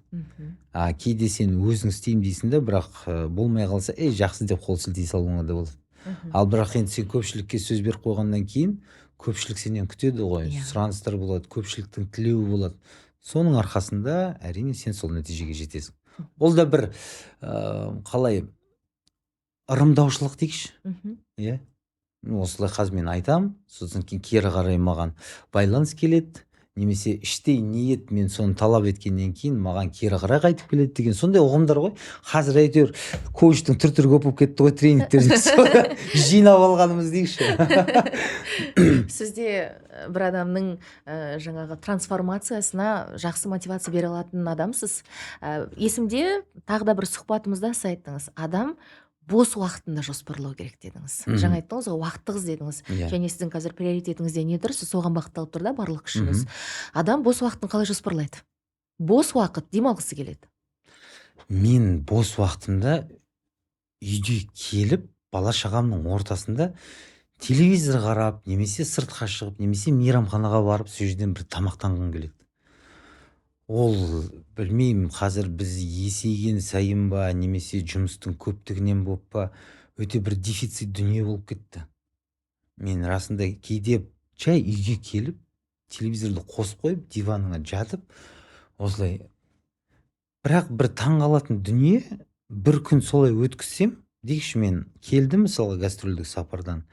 А кейде сен өзің істеймін дейсің да, бірақ болмай қалса, «ей, жақсы» деп қол сілтей салуыңа да болады. Ал бірақ енді сен көпшілікке сөз беріп қойғаннан кейін көпшілік сенен күтеді ғой, сұраныстар болады, көпшіліктің тілеуі болады. Соның арқасында, әрине, сен сол нәтижеге жетесің. Ол да бір қалай, ырымдаушылық дейікші. Иә, осылай қазір мен айтамын, сосын кейін кері қарай маған байланыс келеді немесе іштей ниет, мен соны талап еткеннен кейін маған кері қарай қайтып келеді деген сондай ұғымдар ғой. Қазір әйтеуір коучтың түр түрі көп болып кетті ғой, тренингтер, соны жинап алғанымыз дейікші. Сізде бір адамның жаңағы трансформациясына жақсы мотивация бере алатын адамсыз. Есімде, тағы да бір сұхбатымызда сіз айттыңыз: адам бос уақытында жоспарлау керек дедіңіз. Жаңа айттыңыз ғой, уақыт тығыз дедіңіз. Иә. Және сіздің қазір приоритетіңізде не тұр, сіз соған бағытталып тұр да барлық күшіңіз. Адам бос уақытын қалай жоспарлайды? Бос уақыт, демалғысы келеді. Мен бос уақытымда үйде келіп, бала шағамның ортасында телевизор қарап немесе сыртқа шығып немесе мейрамханаға барып, сол жерден бір тамақтанғым келеді. Ол, білмеймін, қазір біз есейген сайын ба немесе жұмыстың көптігінен болып па, өте бір дефицит дүние болып кетті. Мен расында кейде жай үйге келіп, телевизорды қосып қойып, диваныңа жатып осылай. Бірақ бір таңғалатын дүние, Бір күн солай өткізсем дейікші, мен келдім мысалға гастрольдік сапардан,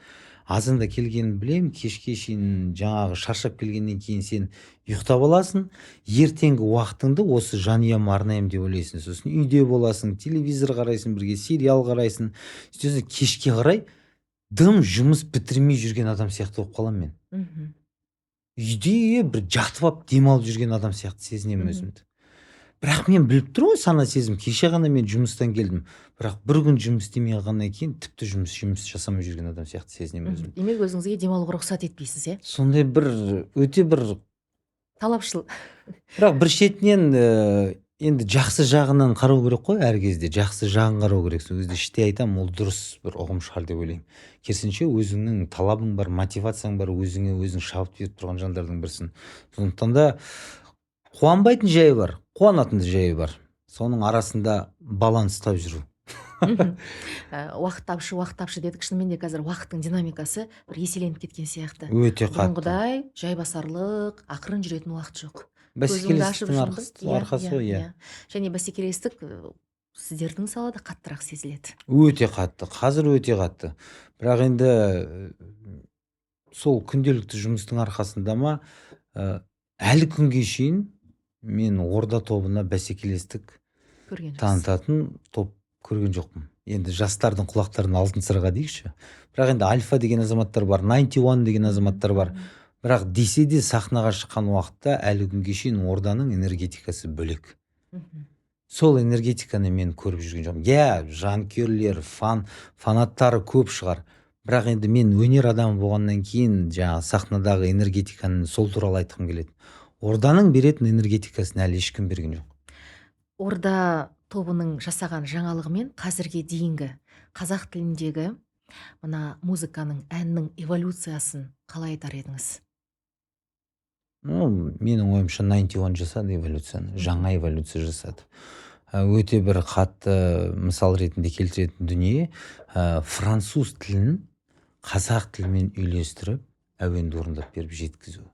азанда келгенін білемін, кешке шейін жаңағы шаршап келгеннен кейін сен ұйықтап аласың, ертеңгі уақытыңды осы жанұяма арнаймын деп ойлайсың. Сосын үйде боласың, телевизор қарайсың, бірге сериал қарайсың. Сосын кешке қарай дым жұмыс бітірмей жүрген адам сияқты болып қаламын мен. Үйде бір жатып алып демалып жүрген адам сияқты сезінемін өзімді. Бірақ мен біліп тұрмын ғой, сана сезім, кеше ғана мен жұмыстан келдім, бірақ бір күн жұмыс істемей қалғаннан кейін тіпті жұмыс жасамай жүрген адам сияқты сезінемін өзімді. Демек, өзіңізге демалуға рұқсат етпейсіз, иә? Сондай бір өте бір талапшыл. Бірақ бір шетінен енді жақсы жағынан қарау керек қой, әр кезде жақсы жағын қарау керек. Сол кезде іштей айтамын, ол дұрыс бір ұғым шығар деп ойлаймын. Керісінше, өзіңнің талабың бар, мотивацияң бар, өзіңе өзің шабыт беріп тұрған жандардың бірісің. Сондықтан да қуанбайтын жайы бар, қуанатын жайы бар, соның арасында баланс ұстап жүру. Уақыт тапшы, уақыт тапшы дедік. Шынымен де қазір уақыттың динамикасы бір еселеніп кеткен сияқты. Өте қатты. Бұрынғыдай жайбасарлық, ақырын жүретін уақыт жоқ. Бәсекелестіктің арқасы ғой, иә. Және бәсекелестік сіздердің салада қаттырақ сезіледі. Өте қатты, қазір өте қатты. Бірақ енді сол күнделікті жұмыстың арқасында ма, әлі күнге шейін мен Орда тобына бәсекелестік танытатын топ көрген жоқпын. Енді жастардың құлақтарына алтын сырға дейікші. Бірақ енді Альфа деген азаматтар бар, 91 деген азаматтар бар. Бірақ десе де сахнаға шыққан уақытта әлі күнге шейін Орданың энергетикасы бөлек. Сол энергетиканы мен көріп жүрген жоқпын. Иә, жанкүйерлер, фанаттары көп шығар. Бірақ енді мен өнер адамы болғаннан кейін жаңағы сахнадағы энергетиканы сол туралы айтқым келеді. Орданың беретін энергетикасын әлі ешкім берген жоқ. Орда тобының жасаған жаңалығымен қазірге дейінгі қазақ тіліндегі мына музыканың, әннің эволюциясын қалай айтар едіңіз? Ну, менің ойымша, 91 жасады эволюцияны, жаңа эволюция жасады. Өте бір қатты мысал ретінде келтіретін дүние, француз тілін қазақ тілімен үйлестіріп, әуенді орындап беріп жеткізу.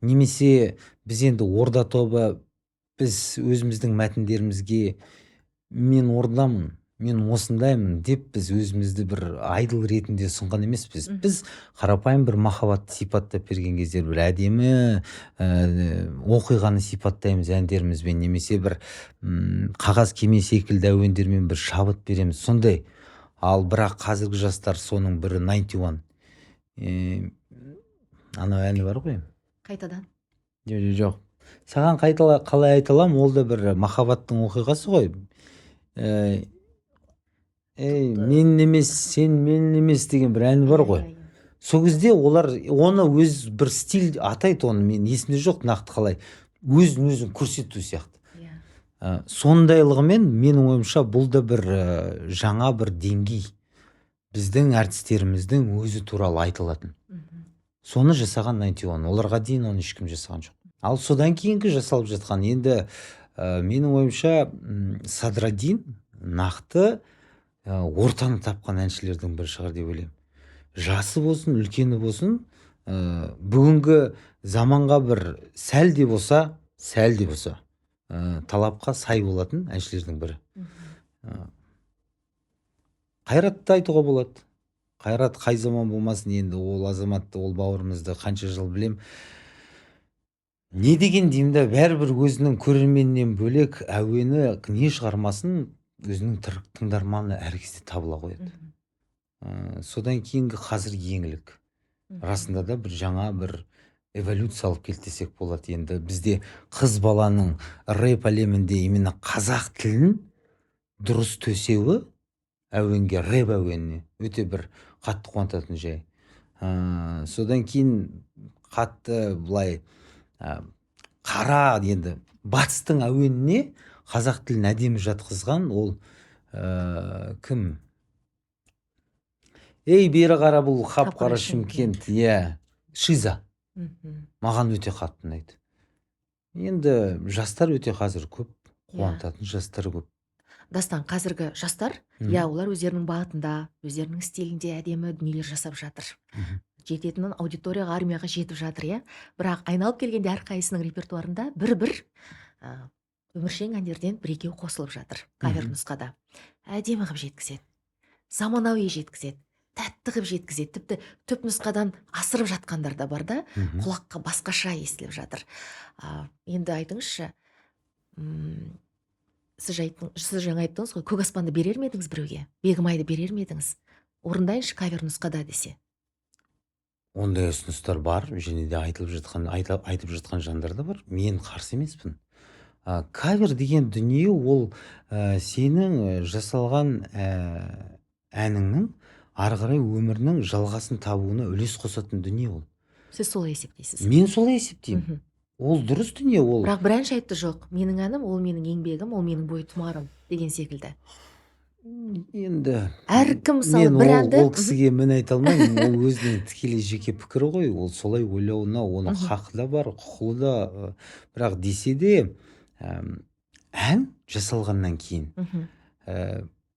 Немесе біз енді Орда тобы, біз өзіміздің мәтіндерімізге мен ордамын, мен осындаймын деп біз өзімізді бір айдол ретінде ұсынған емеспіз. Біз қарапайым бір махаббатты сипаттап берген кезде бір әдемі оқиғаны сипаттаймыз әндерімізбен, немесе бір қағаз кеме секілді әуендермен бір шабыт береміз, сондай. Ал бірақ қазіргі жастар соның бірі 91. Анау әні бар ғой. Қайтадан? Жоқ. Саған қалай айта аламын, ол да бір махаббаттың оқиғасы ғой. Ей, мен емес, сен мен емес деген бір ән бар ғой. Сол кезде олар оны өз бір стиль атайды, оны мен есімде жоқ нақты қалай, өзін өзін көрсету сияқты. Сондайлығымен менің ойымша бұл да бір жаңа бір деңгей, біздің әртістеріміздің өзі туралы айтылатын. Соны жасаған 91, оларға дейін оны ешкім жасаған жоқ. Ал содан кейінгі жасалып жатқан енді менің ойымша Садраддин нақты ортаны тапқан әншілердің бірі шығар деп ойлаймын. Жасы болсын, үлкені болсын, бүгінгі заманға бір сәл де болса, сәл де болса талапқа сай болатын әншілердің бірі. Қайратты айтуға болады. Қайрат қай заман болмасын, енді ол азаматты, ол бауырымызды қанша жыл білем. Не деген деймін да, бәрібір өзінің көрерменінен бөлек әуені не шығармасын, өзінің тыңдарманы әр кезде табыла қояды. Содан кейінгі қазір еңлік. Расында да бір жаңа бір эволюция алып келді десек болады. Енді бізде қыз баланың рэп әлемінде именно қазақ тілін дұрыс төсеуі әуенге, рэп әуеніне өте бір қатты қуантатын жай. Содан кейін қатты былай қара енді батыстың әуеніне қазақ тілін әдемі жатқызған ол кім? Ей, бері қара, бұл қап-қара Шымкент, иә, Шиза. Маған өте қатты ұнайды. Енді жастар өте қазір көп, қуантатын жастар көп. Дастан, қазіргі жастар, иә, олар өздерінің бағытында, өздерінің стилінде әдемі дүниелер жасап жатыр. Жететін аудиторияға, армияға жетіп жатыр, иә. Бірақ айналып келгенде әрқайсысының репертуарында бір-бір Өміршең әндерден бір екеу қосылып жатыр кавер нұсқада. Әдемі қылып жеткізеді, заманауи жеткізеді, тәтті қылып жеткізеді, тіпті түп нұсқадан асырып жатқандар да бар да, құлаққа басқаша естіліп жатыр. Енді айтыңызшы, сіз жаңа айттыңыз ғой, көк аспанды берер ме едіңіз біреуге, Бегімайды берер ме едіңіз, орындайыншы кавер нұсқада десе? Ондай ұсыныстар бар, және де айтылып жатқан, айтып жатқан жандар да бар. Мен қарсы емеспін. Кавер деген дүние ол сенің жасалған әніңнің ары қарай өмірінің жалғасын табуына үлес қосатын дүние ол. Сіз солай есептейсіз? Мен солай есептеймін. Ол дұрыс дүние ол. Бірақ бір әнші айтты, жоқ, менің әнім, ол менің еңбегім, ол менің бойтұмарым деген секілді. Енді әркім мысалы бір әнді ол кісіге мін айта алмаймын, ол өзінің тікелей жеке пікірі ғой, ол солай ойлауына оның хақы да бар, құқылы да. Бірақ десе де ән жасалғаннан кейін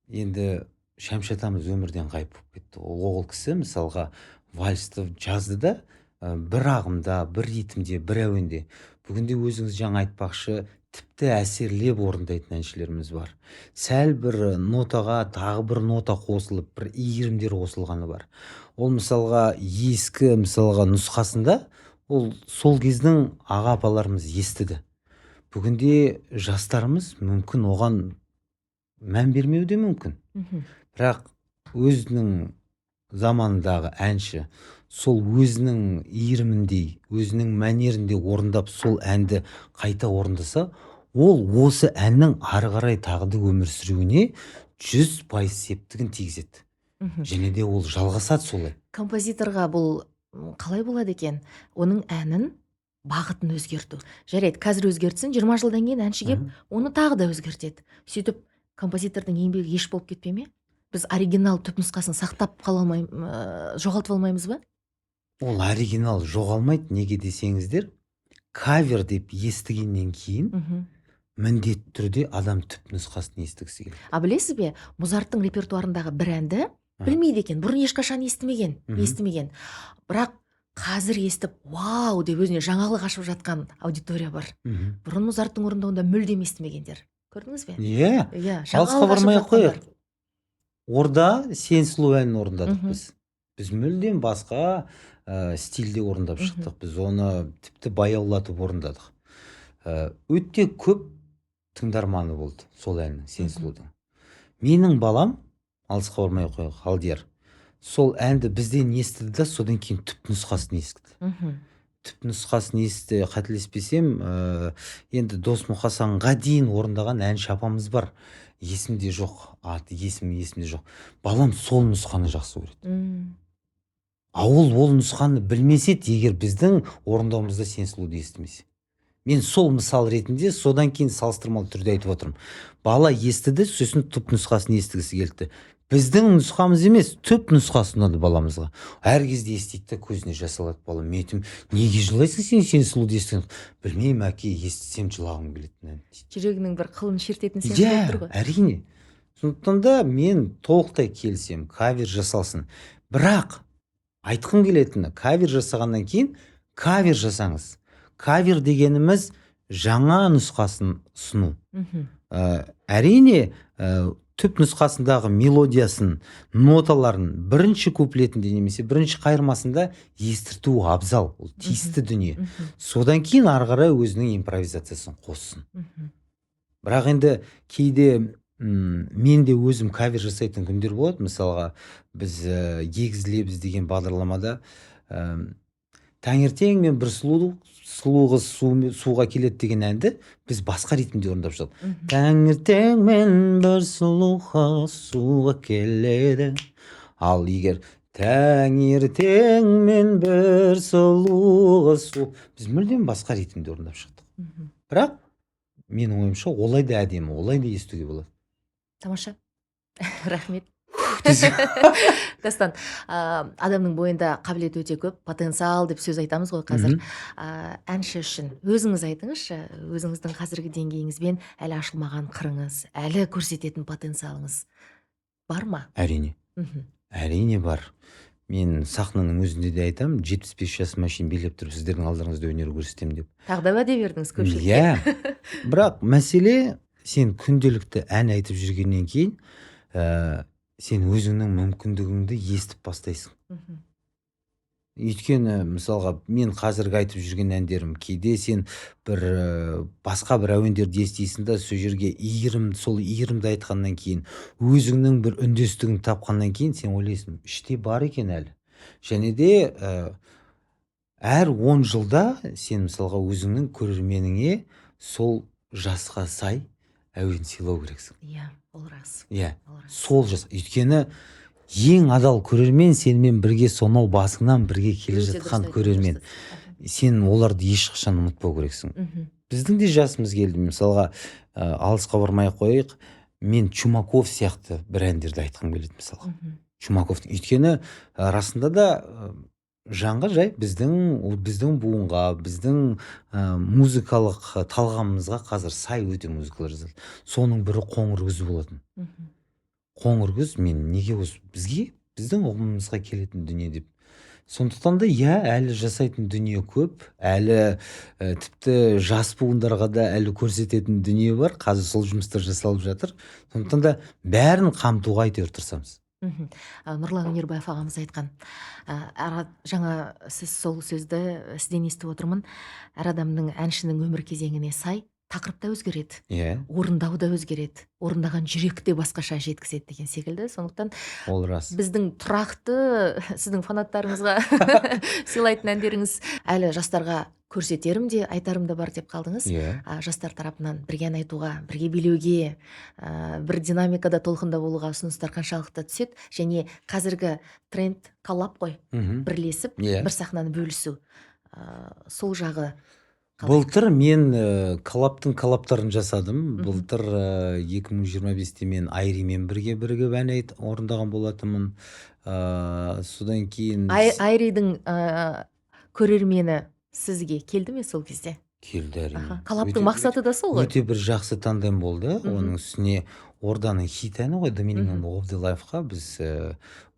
енді Шәмші атамыз өмірден ғайып болып кетті. Ол кісі мысалға вальсті жазды да, бір ағымда, бір ритмде, бір әуенде. Бүгінде өзіңіз жаңа айтпақшы, тіпті әсерлеп орындайтын әншілеріміз бар. Сәл бір нотаға тағы бір нота қосылып, бір иірімдер қосылғаны бар. Ол мысалға ескі мысалға нұсқасында ол сол кездің аға апаларымыз естіді. Бүгінде жастарымыз мүмкін оған мән бермеуі де мүмкін. Бірақ өзінің заманындағы әнші сол өзінің иіріміндей, өзінің мәнерінде орындап, сол әнді қайта орындаса, ол осы әннің ары қарай тағы да өмір сүруіне 100% септігін тигізеді. Және де ол жалғасады солай. Композиторға бұл қалай болады екен? Оның әнін бағытын өзгерту. Жарайды, қазір өзгертсін, 20 жылдан кейін әнші кеп, оны тағы да өзгертеді. Сөйтіп композитордың еңбегі еш болып кетпей ме? Біз оригинал түп нұсқасын сақтап қала алмай, жоғалтып алмаймыз ба? Ол оригинал жоғалмайды, неге десеңіздер, кавер деп естігеннен кейін міндетті түрде адам түп нұсқасын естігісі келеді. А білесіз бе, Музарттың репертуарындағы бір әнді білмейді екен, бұрын ешқашан естімеген. Бірақ қазір естіп, вау деп өзіне жаңалық ашып жатқан аудитория бар. Бұрын Музарттың орындауында мүлдем естімегендер. Көрдіңіз бе? Иә. Алысқа бармай ақ қояйық. Орда сен сұлу әнін орындадық біз. Біз мүлдем басқа стильде орындап шықтық. Біз оны тіпті баяулатып орындадық. Өте көп тыңдарманы болды сол әннің, сен сұлудың. Менің балам, алысқа бармай ақ қояйық, Алдияр, сол әнді бізден естіді да, содан кейін түп нұсқасын естіді. Түп нұсқасын естіді, қателеспесем, енді Дос Мұқасанға дейін орындаған әнші апамыз бар. Есімде жоқ, аты есімі есімде жоқ. Балам сол нұсқаны жақсы көреді. А ол нұсқаны білмесе, егер біздің орындауымызда сен сұлуды естімесе. Мен сол мысал ретінде содан кейін салыстырмалы түрде айтып отырмын. Бала естіді, сосын түп нұсқасын естігісі келді. Біздің нұсқамыз емес, түп нұсқасы ұнады баламызға. Әр кезде естиді де көзіне жас алады бала. Мен айтамын, неге жылайсың сен, сен сұлуды естіген? Білмеймін, әке, естісем жылағым келеді. Жүрегінің бір қылын шертетін сияқты болып тұр ғой. Әрине. Сондықтан да мен толықтай келісемін, кавер жасалсын. Бірақ айтқым келетіні, кавер жасағаннан кейін кавер жасаңыз. Кавер дегеніміз жаңа нұсқасын ұсыну. Әрине, түп нұсқасындағы мелодиясын, ноталарын бірінші куплетінде немесе бірінші қайырмасында естірту абзал, ол тиісті дүние. Содан кейін ары қарай өзінің импровизациясын қоссын. Бірақ енді кейде мен де өзім кавер жасайтын күндер болады. Мысалға, біз Егіз лебіз деген бағдарламада таңертең мен бір сұлу қыз суға келеді деген әнді біз басқа ритмде орындап шықтық. Таңертең мен бір сұлу қыз суға келеді. Ал егер таңертең мен бір сұлу қыз су, біз мүлдем басқа ритмде орындап шықтық. Бірақ менің ойымша олай да әдемі, олай да естуге болады. Тамаша. Рахмет. Дастан, адамның бойында қабілет өте көп, потенциал деп сөз айтамыз ғой қазір. Әнші үшін өзіңіз айтыңызшы, өзіңіздің қазіргі деңгейіңізбен әлі ашылмаған қырыңыз, әлі көрсететін потенциалыңыз бар ма? Әрине. Әрине бар. Мен сахнаның өзінде де айтамын, 75 жасыма шейін билеп тұрып сіздердің алдарыңызда өнер көрсетемін деп. Тағы да уәде бердіңіз көпшілікке. Иә. Бірақ мәселе, сен күнделікті ән айтып жүргеннен кейін сен өзіңнің мүмкіндігіңді естіп бастайсың. Өйткені мысалға мен қазіргі айтып жүрген әндерім, кейде сен бір басқа бір әуендерді естисің да, сол жерге иірім, сол иірімді айтқаннан кейін, өзіңнің бір үндестігін тапқаннан кейін сен ойлайсың, іште бар екен әлі. Және де әр 10 жылда сен мысалға өзіңнің көрерменіңе сол жасқа сай әуен сыйлау керексің. Иә, ол рас. Иә, Ол рас. сол жас. Өйткені ең адал көрермен сенімен бірге сонау басыңнан бірге келе Өте дұрыс жатқан айтып көрермен. отырсыз. Сен оларды ешқашан ұмытпау керексің. Біздің де жасымыз келді. Мысалға, алысқа бармай ақ қояйық, мен Чумаков сияқты бір әндерді айтқым келеді мысалға. Чумаковтың. Өйткені расында да жанға жай біздің буынға, біздің музыкалық талғамымызға қазір сай өте музыкалар жазады. Соның бірі Қоңыр күз болатын. Қоңыр күз мен неге осы бізге, біздің ұғымымызға келетін дүние деп. Сондықтан да иә, әлі жасайтын дүние көп, әлі тіпті жас буындарға да әлі көрсететін дүние бар. Қазір сол жұмыстар жасалып жатыр. Сондықтан да бәрін қамтуға әйтеуір тырысамыз. Нұрлан Өнербаев ағамыз айтқан, жаңа сіз сол сөзді сізден естіп отырмын. Әр адамның, әншінің өмір кезеңіне сай тақырып та өзгереді, орындау да өзгереді, орындаған жүрек те басқаша жеткізеді деген секілді. Сондықтан Ол рас. біздің тұрақты сіздің фанаттарыңызға сыйлайтын әндеріңіз әлі жастарға көрсетерім де, айтарым да бар деп қалдыңыз. Жастар тарапынан бірге ән айтуға, бірге билеуге, бір динамикада, толқында болуға ұсыныстар қаншалықты түседі? Және қазіргі тренд коллаб қой, бірлесіп, бір сахнаны бөлісу. Сол жағы қалай? Былтыр мен коллабтың коллабтарын жасадым. Былтыр 2025-те мен Айримен бірге бірігіп ән орындаған болатынмын. Содан кейін Айридің көрермені сізге келді ме сол кезде? Келді, әрине. Коллабтың мақсаты да сол ғой. Өте бір жақсы тандем болды. Оның үстіне Орданың хит әні ғой, The Meaning of the Life-қа біз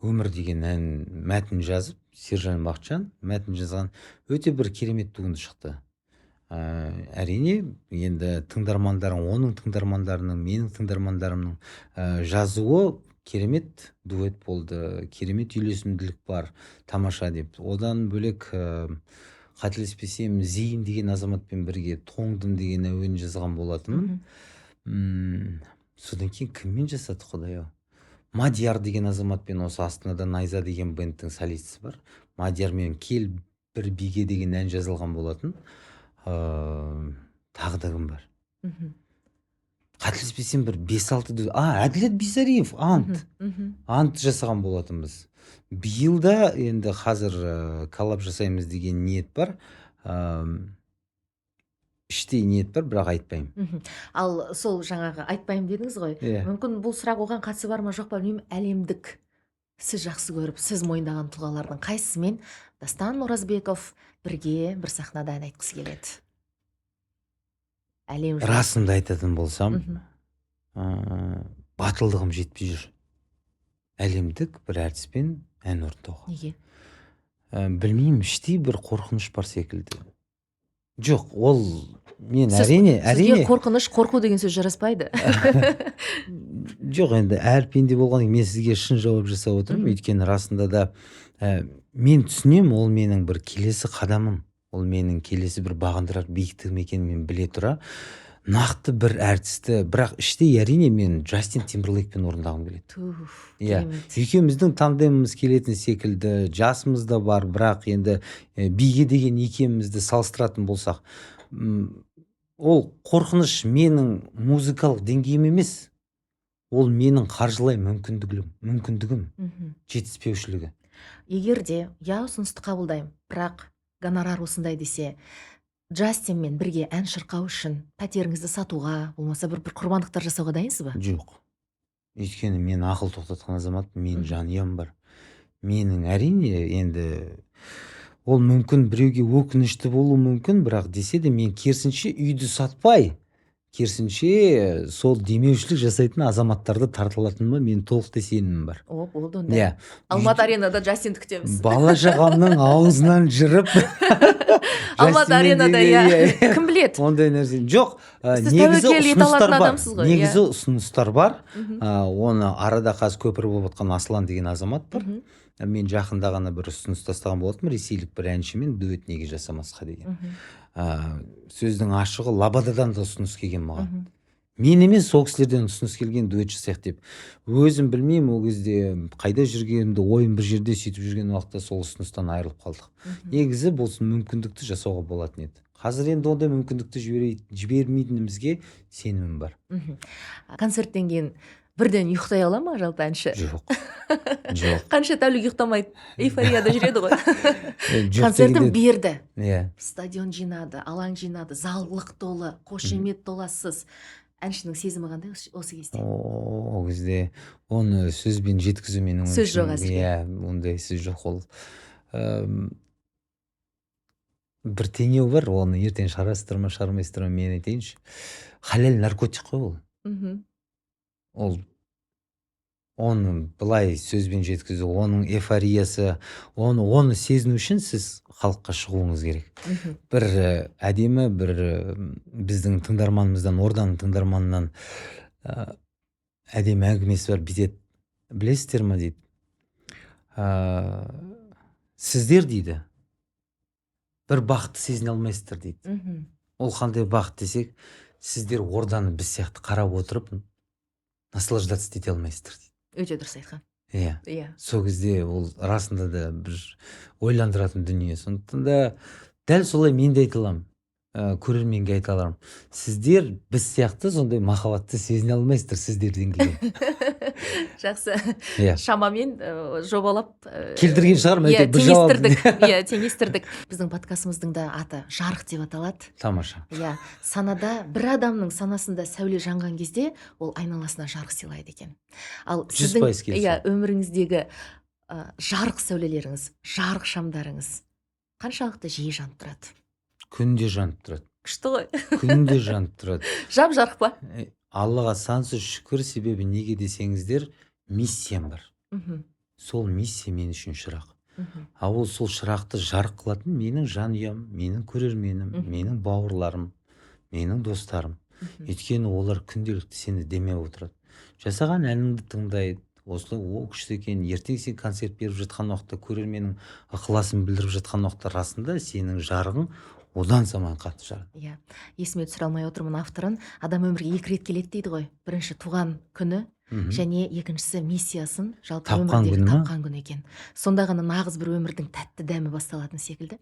Өмір деген ән мәтін жазып, Сержан Бақытжан мәтін жазған, өте бір керемет туынды шықты. Әрине, енді тыңдармандарың, оның тыңдармандарының, менің тыңдармандарымның жазуы керемет дуэт болды, керемет үйлесімділік бар, тамаша деп. Одан бөлек, қателеспесем, Зейін деген азаматпен бірге Тоңдым деген әуен жазған болатынмын. Содан кейін кіммен жасадық, құдай ау? Мадияр деген азаматпен, осы Астанада Найза деген бендтің солистісі бар. Мадиярмен Кел бір биге деген ән жазылған болатын. Тағы да кім бар? Қателеспесем, бір 5-6 Әділет Бисариев, Ант. Ант жасаған болатынбыз. Биыл да енді қазір коллаб жасаймыз деген ниет бар. Іштей ниет бар, бірақ айтпаймын. Ал сол жаңағы айтпаймын дедіңіз ғой. Иә. Мүмкін бұл сұрақ оған қатысы бар ма, жоқ па, білмеймін. Әлемдік сіз жақсы көріп, сіз мойындаған тұлғалардың қайсысымен Дастан Оразбеков бірге бір сахнада ән айтқысы келеді? Әлем жұрты. Расымды айтатын болсам, батылдығым жетпей жүр. Әлемдік бір әртіспен ән орындауға. Неге? Білмеймін, іштей бір қорқыныш бар секілді. Жоқ, ол мен әрине, Сізге әрине. қорқыныш, қорқу деген сөз жараспайды. Жоқ, енді әр пенде болғаннан кейін мен сізге шын жауап жасап отырмын. Өйткені расында да, мен түсінемін, ол менің бір келесі қадамым, ол менің келесі бір бағындырар биіктігім екенін мен біле тұра, нақты бір әртісті, бірақ іштей әрине мен Джастин Тимберлейкпен орындағым келеді. Туф, Иә. керемет. Екеуміздің тандеміміз келетін секілді, жасымыз да бар, бірақ енді биге деген икемімізді салыстыратын болсақ, ол қорқыныш менің музыкалық деңгейім емес, ол менің қаржылай мүмкіндігім, жетіспеушілігі. Егер де я ұсынысты қабылдаймын, бірақ гонорар осындай десе, Джастинмен бірге ән шырқау үшін пәтеріңізді сатуға, болмаса бір құрбандықтар жасауға дайынсыз ба? Жоқ. Өйткені мен ақыл тоқтатқан азамат, менің жанұям бар. Менің әрине енді ол мүмкін біреуге өкінішті болуы мүмкін, бірақ десе де мен керісінше үйді сатпай, Керісінше, сол демеушілік жасайтын азаматтарды тарта алатыныма менің толықтай сенімім бар. О, болды онда. Иә. Алматы Аренада Джастинді күтеміз. Бала шағамның аузынан жырып. Алматы Джастинмен Аренада, деген, иә, кім біледі. Ондай нәрсе жоқ. Сіз Негізі тәуекел ете ұсыныстар алатын бар. адамсыз ғой, иә. Негізі ұсыныстар бар. Мхм. Оны арада қазір көпір болып жатқан Аслан деген азамат бар. Мен жақында ғана бір ұсыныс тастаған болатынмын, ресейлік бір әншімен дуэт неге жасамасқа деген. Сөздің ашығы, Лободадан да ұсыныс келген маған. Мен емес, сол кісілерден ұсыныс келген, дуэт жасайық деп. Өзім білмеймін, ол кезде қайда жүргенімді, ойым бір жерде, сөйтіп жүрген уақытта сол ұсыныстан айырылып қалдық. Негізі бұл мүмкіндікті жасауға болатын еді. Қазір енді ондай мүмкіндікті жібермейтінімізге сенімім бар. Концерттен кейін бірден ұйықтай ала ма жалпы әнші? Жоқ. Қанша тәулік ұйықтамайды, эйфорияда жүреді ғой. Жоқ Концертін дегенде- берді, иә стадион жинады, алаң жинады, зал лық толы, қошемет толассыз. Әншінің сезімі қандай осы кезде? Ол кезде оны сөзбен жеткізу, менің Сөз жоқ ойымша, әзірге. Иә, ондай сөз жоқ. Ол бір теңеу бар, оны ертең шығарасыздар ма, шығармайсыздар ма, мен айтайыншы: халал наркотик қой ол. Ол оны былай сөзбен жеткізу, оның эйфориясы, оны сезіну үшін сіз халыққа шығуыңыз керек. Бір әдемі бір біздің тыңдарманымыздан, Орданың тыңдарманынан әдемі әңгімесі бар. Бүйтеді: «Білесіздер ма, – дейді, – сіздер, – дейді, – бір бақытты сезіне алмайсыздар», – дейді. «Ол қандай бақыт?» – десек, «Сіздер Орданы біз сияқты қарап отырып наслаждаться ете алмайсыздар», – дейді. Өте дұрыс айтқан. Иә. Сол кезде ол расында да бір ойландыратын дүние. Сондықтан да дәл солай мен де айта аламын, көрерменге айта аламын: сіздер біз сияқты сондай махаббатты сезіне алмайсыздар сіздерден келген. Жақсы. Иә. Шамамен жобалап Келтірген шығармын иә, әйтеуір бір жауап. Теңестірдік, иә, теңестірдік. Біздің подкастымыздың да аты «Жарық» деп аталады. Тамаша. Иә, санада, бір адамның санасында сәуле жанған кезде ол айналасына жарық сыйлайды екен. Ал Жүз сіздің пайыз келісемін. иә, өміріңіздегі жарық сәулелеріңіз, жарық шамдарыңыз қаншалықты жиі жанып тұрады? Күнде жанып тұрады. Күшті ғой. Күнде жанып тұрады. Жап жарық па? Аллаға сансыз шүкір. Себебі неге десеңіздер, миссиям бар. Сол миссия мен үшін шырақ. А ол сол шырақты жарық қылатын менің жанұям, менің көрерменім, менің бауырларым, менің достарым. Өйткені олар күнделікті сені демеп отырады, жасаған әніңді тыңдайды, осылай, о, күшті екен. Ертең сен концерт беріп жатқан уақытта, көрерменнің ықыласын білдіріп жатқан уақытта, расында сенің жарығың одан саман қатты жарады. Иә, есіме түсіре алмай отырмын авторын. Адам өмірге екі рет келеді дейді ғой: бірінші туған күні және екіншісі миссиясын жалпы Тапқан өмірдегі күні ма? тапқан күні екен. Сонда ғана нағыз бір өмірдің тәтті дәмі басталатын секілді.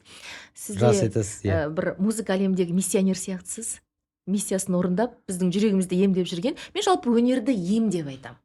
Сіз Рас де айтасыз, иә. бір музыка әлеміндегі миссионер сияқтысыз, миссиясын орындап, біздің жүрегімізді емдеп жүрген. Мен жалпы өнерді ем деп айтамын.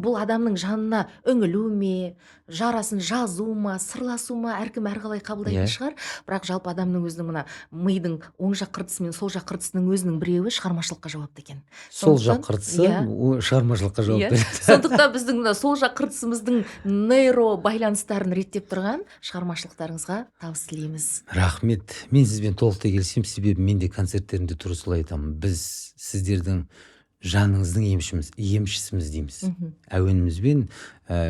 Бұл адамның жанына үңілу ме, жарасын жазу ма, сырласу ма, әркім әрқалай қабылдайтын шығар. Бірақ жалпы адамның өзінің мына мидың оң жақ қыртысы мен сол жақ қыртысының өзінің біреуі шығармашылыққа жауапты екен. Сол жақ Сондықтан- қыртысы шығармашылыққа жауап береді. Сондықтан біздің мына сол жақ қыртысымыздың нейро байланыстарын реттеп тұрған шығармашылықтарыңызға табыс тілейміз. Рахмет, мен сізбен толықтай келісемін. Себебі мен де концерттерімде тура солай айтамын: біз сіздердің жаныңыздың емшіміз, емшісіміз дейміз. Әуенімізбен.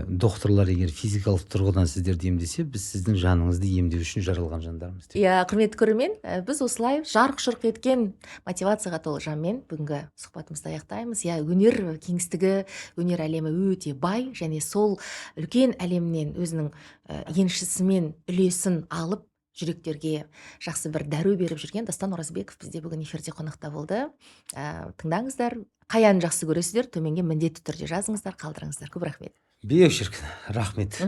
Докторлар егер физикалық тұрғыдан сіздерді емдесе, біз сіздің жаныңызды емдеу үшін жаралған жандармыз деп. Иә, құрметті көрермен, біз осылай жарқ жұрқ еткен мотивацияға толы жанмен бүгінгі сұхбатымызды аяқтаймыз. Иә, өнер кеңістігі, өнер әлемі өте бай және сол үлкен әлемнен өзінің еншісімен үлесін алып, жүректерге жақсы бір дәру беріп жүрген Дастан Оразбеков бізде бүгін эфирде қонақта болды. Тыңдаңыздар, қай әнін жақсы көресіздер, төменге міндетті түрде жазыңыздар, қалдырыңыздар. Көп рахмет. Бек шіркін, рахмет.